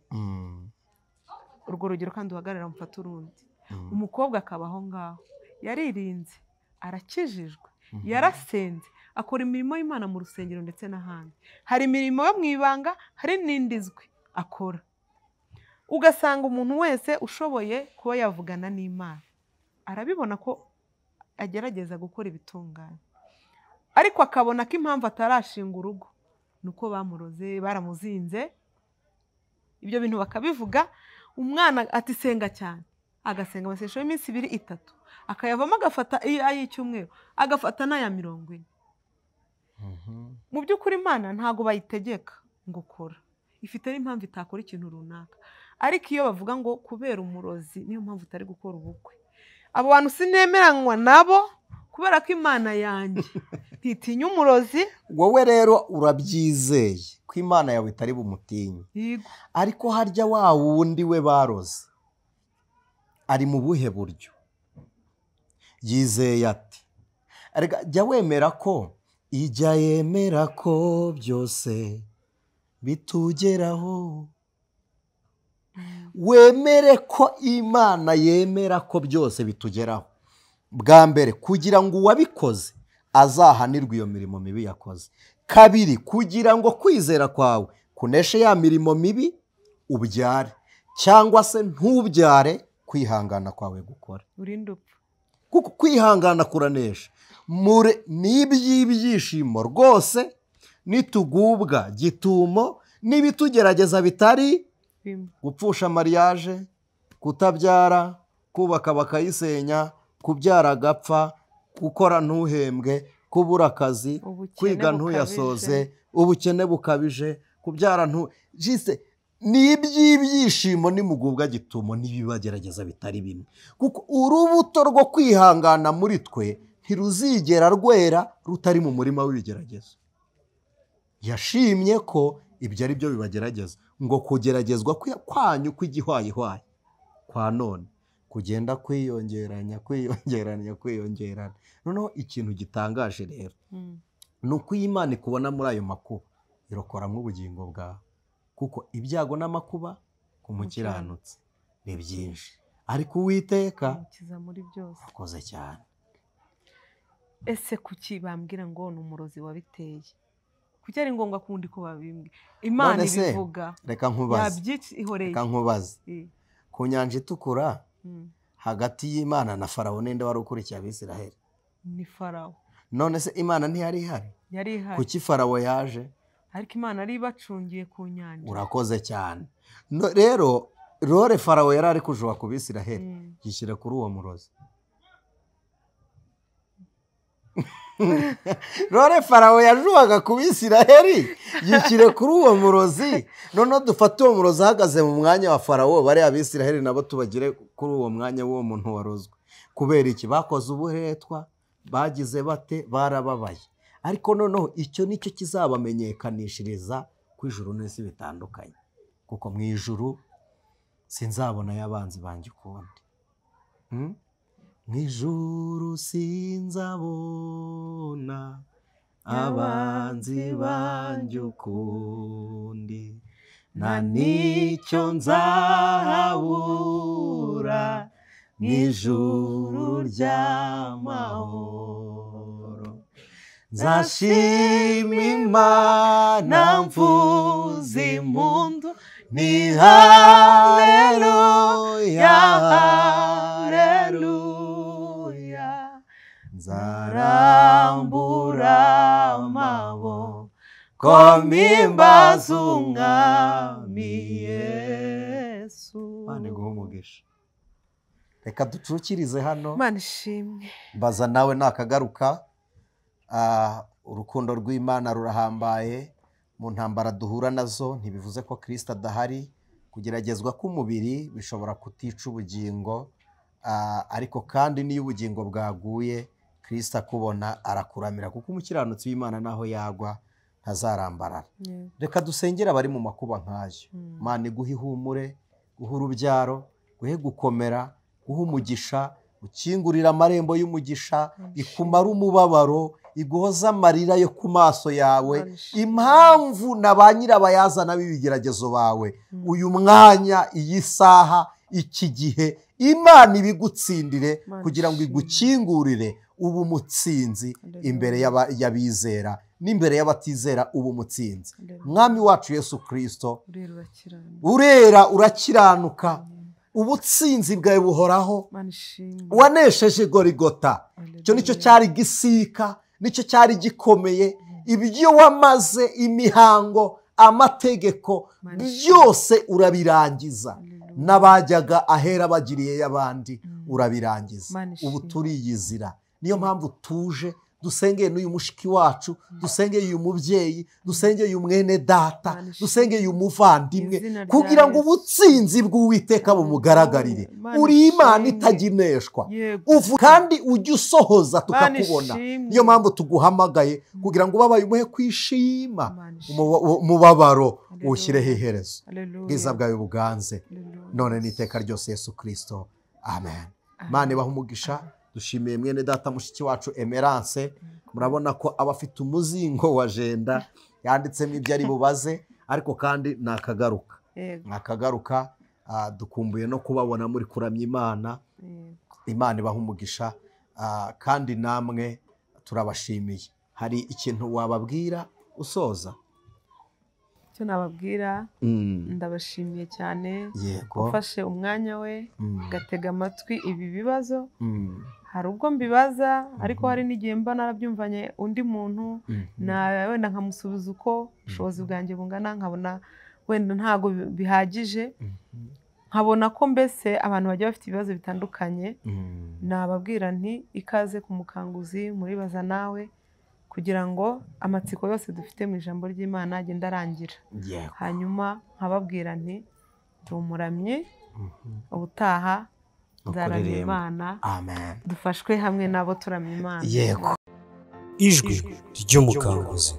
Urwo rugero kandi uhagarara mufata urundi. Umukobwa akaba aho ngaho yaririnze, arakijijwe, yarasenze, akora imirimo y'Imana mu rusengero ndetse n'ahandi. Hari imirimo yo mu ibanga, hari n'indi izwi akora. Ugasanga umuntu wese ushoboye kuba yavugana n'Imana arabibona ko agerageza gukora ibitunganye, ariko akabona ko impamvu atarashinga urugo nuko bamuroze, baramuzinze, ibyo bintu bakabivuga. Umwana ati senga cyane, agasenga amasengesho y'iminsi 2, 3, akayavamo agafata ay'icyumweru, agafata n'aya 40. Mu by'ukuri Imana ntago bayitegeka ngo ukora, ifite n'impamvu itakora ikintu runaka. Ariko iyo bavuga ngo kubera umurozi niyo mpamvu utari gukora ubukwe, abo bantu sinemeranywa nabo, kubera ko Imana yanjye Ntitinya umurozi. Wowe rero urabyizeye ko Imana yawe itari bumutinye. Ariko harya wa wundi we baroze ari mu buhe buryo? Yizeye ati jya wemera ko ijya yemera ko byose bitugeraho. Wemere ko Imana yemera ko byose bitugeraho. Bwa mbere kugira ngo uwabikoze azahanirwe iyo mirimo mibi yakoze. Kabiri, kugira ngo kwizera kwawe kuneshe ya mirimo mibi ubyare, cyangwa se ntubyare, kwihangana kwawe gukora. Urinde upfa. Kuko kwihangana kuranesha. N'iby'ibyishimo rwose nitugubwa gitumo n'ibitugerageza bitari gupfusha mariage, kutabyara, kubaka bakayisenya, kubyara agapfa, gukora ntuhembwe, kubura akazi, kwiga ntuyasoze, ubukene bukabije, kubyara jise n'iby'ibyishimo nimugubwa gitumo n'ibibagerageza bitari bimwe. Kuko urubuto rwo kwihangana muri twe ntiruzigera rwera rutari mu murima w'ibigeragezo. Yashimye ko ibyo ari byo bibagerageza, ngo kugeragezwa kwanyu kw'igihwayihwayi kwa none kugenda kwiyongeranya kwiyongeranya kwiyongerana. Noneho ikintu gitangaje rero ni uko Imana ikubona muri ayo makuba irokoramo ubugingo bwawe, kuko ibyago n'amakuba ku mukiranutsi ni byinshi, ariko Uwiteka akoze cyane. Ese kuki bambwira ngo ni umurozi wabiteye? Kuki ari ngombwa kundi ko babimbwira? Imana ibivuga. Reka nkubaze. Reka nkubaze. Ku nyanja itukura hagati y'Imana na Farawo ninde wari ukurikiye Abisiraheli? Ni Farawo. None se Imana ntiyari ihari? Yari ihari. Kuki Farawo yaje? Ariko Imana ari ibacungiye ku nyanja. Urakoze cyane. Rero rore Farawo yari ari kujuba ku Bisiraheli, yishyira kuri uwo murozi. Rore Farawo yajubaga ku Bisiraheli yishyire kuri uwo murozi. Noneho dufate uwo murozi ahagaze mu mwanya wa Farawo, bari Abisiraheli nabo tubagire kuri uwo mwanya w'uwo muntu warozwe. Kubera iki? Bakoze uburetwa, bagize bate, barababaye. Ariko noneho icyo nicyo kizabamenyekanishiriza ku ijuru n'isi bitandukanye, kuko mu ijuru sinzabona y'abanzi banjye ukundi. Mu ijuru sinzabona abanzi banjye ukundi, nta n'icyo nzahabura mu ijuru ry'amahoro. Nzashima Imana mvuza impundu, ni haleluya, haleluya. Nzarambura amaboko mpimbaza Umwami Yesu. Imana iguhe umugisha. Reka ducukirize hano. Imana ishimwe. Mbaza nawe nakagaruka. Urukundo rw'Imana rurahambaye. Mu ntambara duhura nazo ntibivuze ko Kristo adahari. Kugeragezwa k'umubiri bishobora kutica ubugingo, ariko kandi niyo ubugingo bwaguye Kristo akubona arakuramira, kuko umukiranutsi w'Imana naho yagwa ntazarambarara. Reka dusengere abari mu makuba nk'ayo. Imana iguhe ihumure, guhe urubyaro, guhe gukomera, guhe umugisha, ukingurira amarembo y'umugisha, ikumara umubabaro, iguhoza amarira yo ku maso yawe. Impamvu na ba nyirabayazana b'ibigeragezo bawe uyu mwanya, iyi saha, iki gihe, Imana ibigutsindire kugira ngo igukingurire ubu mutsinzi imbere y'abizera n'imbere y'abatizera ubu mutsinzi. Mwami wacu Yesu Kristo, urera urakiranuka, ubutsinzi bwawe buhoraho. Wanesheje Gorigota, icyo nicyo cyari gisika, nicyo cyari gikomeye. Ibyo wamaze, imihango, amategeko byose urabirangiza. N'abajyaga ahera bagiriye y'abandi urabirangiza. Ubu turiyizira. Niyo mpamvu tuje Dusengeye n'uyu mushiki wacu, dusengeye uyu mubyeyi, dusengeye uyu mwene data, dusengeye uyu muvandimwe, kugira ngo ubutsinzi bw'Uwiteka bumugaragarire. Uri Imana itagineshwa, kandi ujye usohoza tukakubona. Niyo mpamvu tuguhamagaye kugira ngo ubabaye umuhe kwishima, umubabaro uwushyireho iherezo. Bwiza bwawe buganze none n'iteka ryose, Yesu Kristo, amen. Imana ibahe umugisha. Dushimiye mwene data mushiki wacu Emerance. Murabona ko aba afite umuzingo wa jenda yanditsemo ibyo ari bubaze, ariko kandi nakagaruka nakagaruka. Dukumbuye no kubabona muri kuramya Imana. Imana ibahe umugisha, kandi namwe turabashimiye. Hari ikintu wababwira usoza? Icyo nababwira, ndabashimiye cyane ufashe umwanya we gatega amatwi ibi bibazo. Hari ubwo mbibaza, ariko hari n'igihe mba narabyumvanye undi muntu, na wenda nkamusubiza uko ubushobozi bwanjye bungana, nkabona wenda ntago bihagije, nkabona ko mbese abantu bagiye bafite ibibazo bitandukanye. Nababwira nti ikaze ku Mukanguzi muribaza nawe, kugira ngo amatsiko yose dufite mu ijambo ry'Imana agende arangira. Hanyuma nkababwira nti ndi umuramyi, ubutaha nzaramya Imana. Amen. Dufashwe hamwe nabo turamya Imana. Yego. Ijwi ry'Umukanguzi.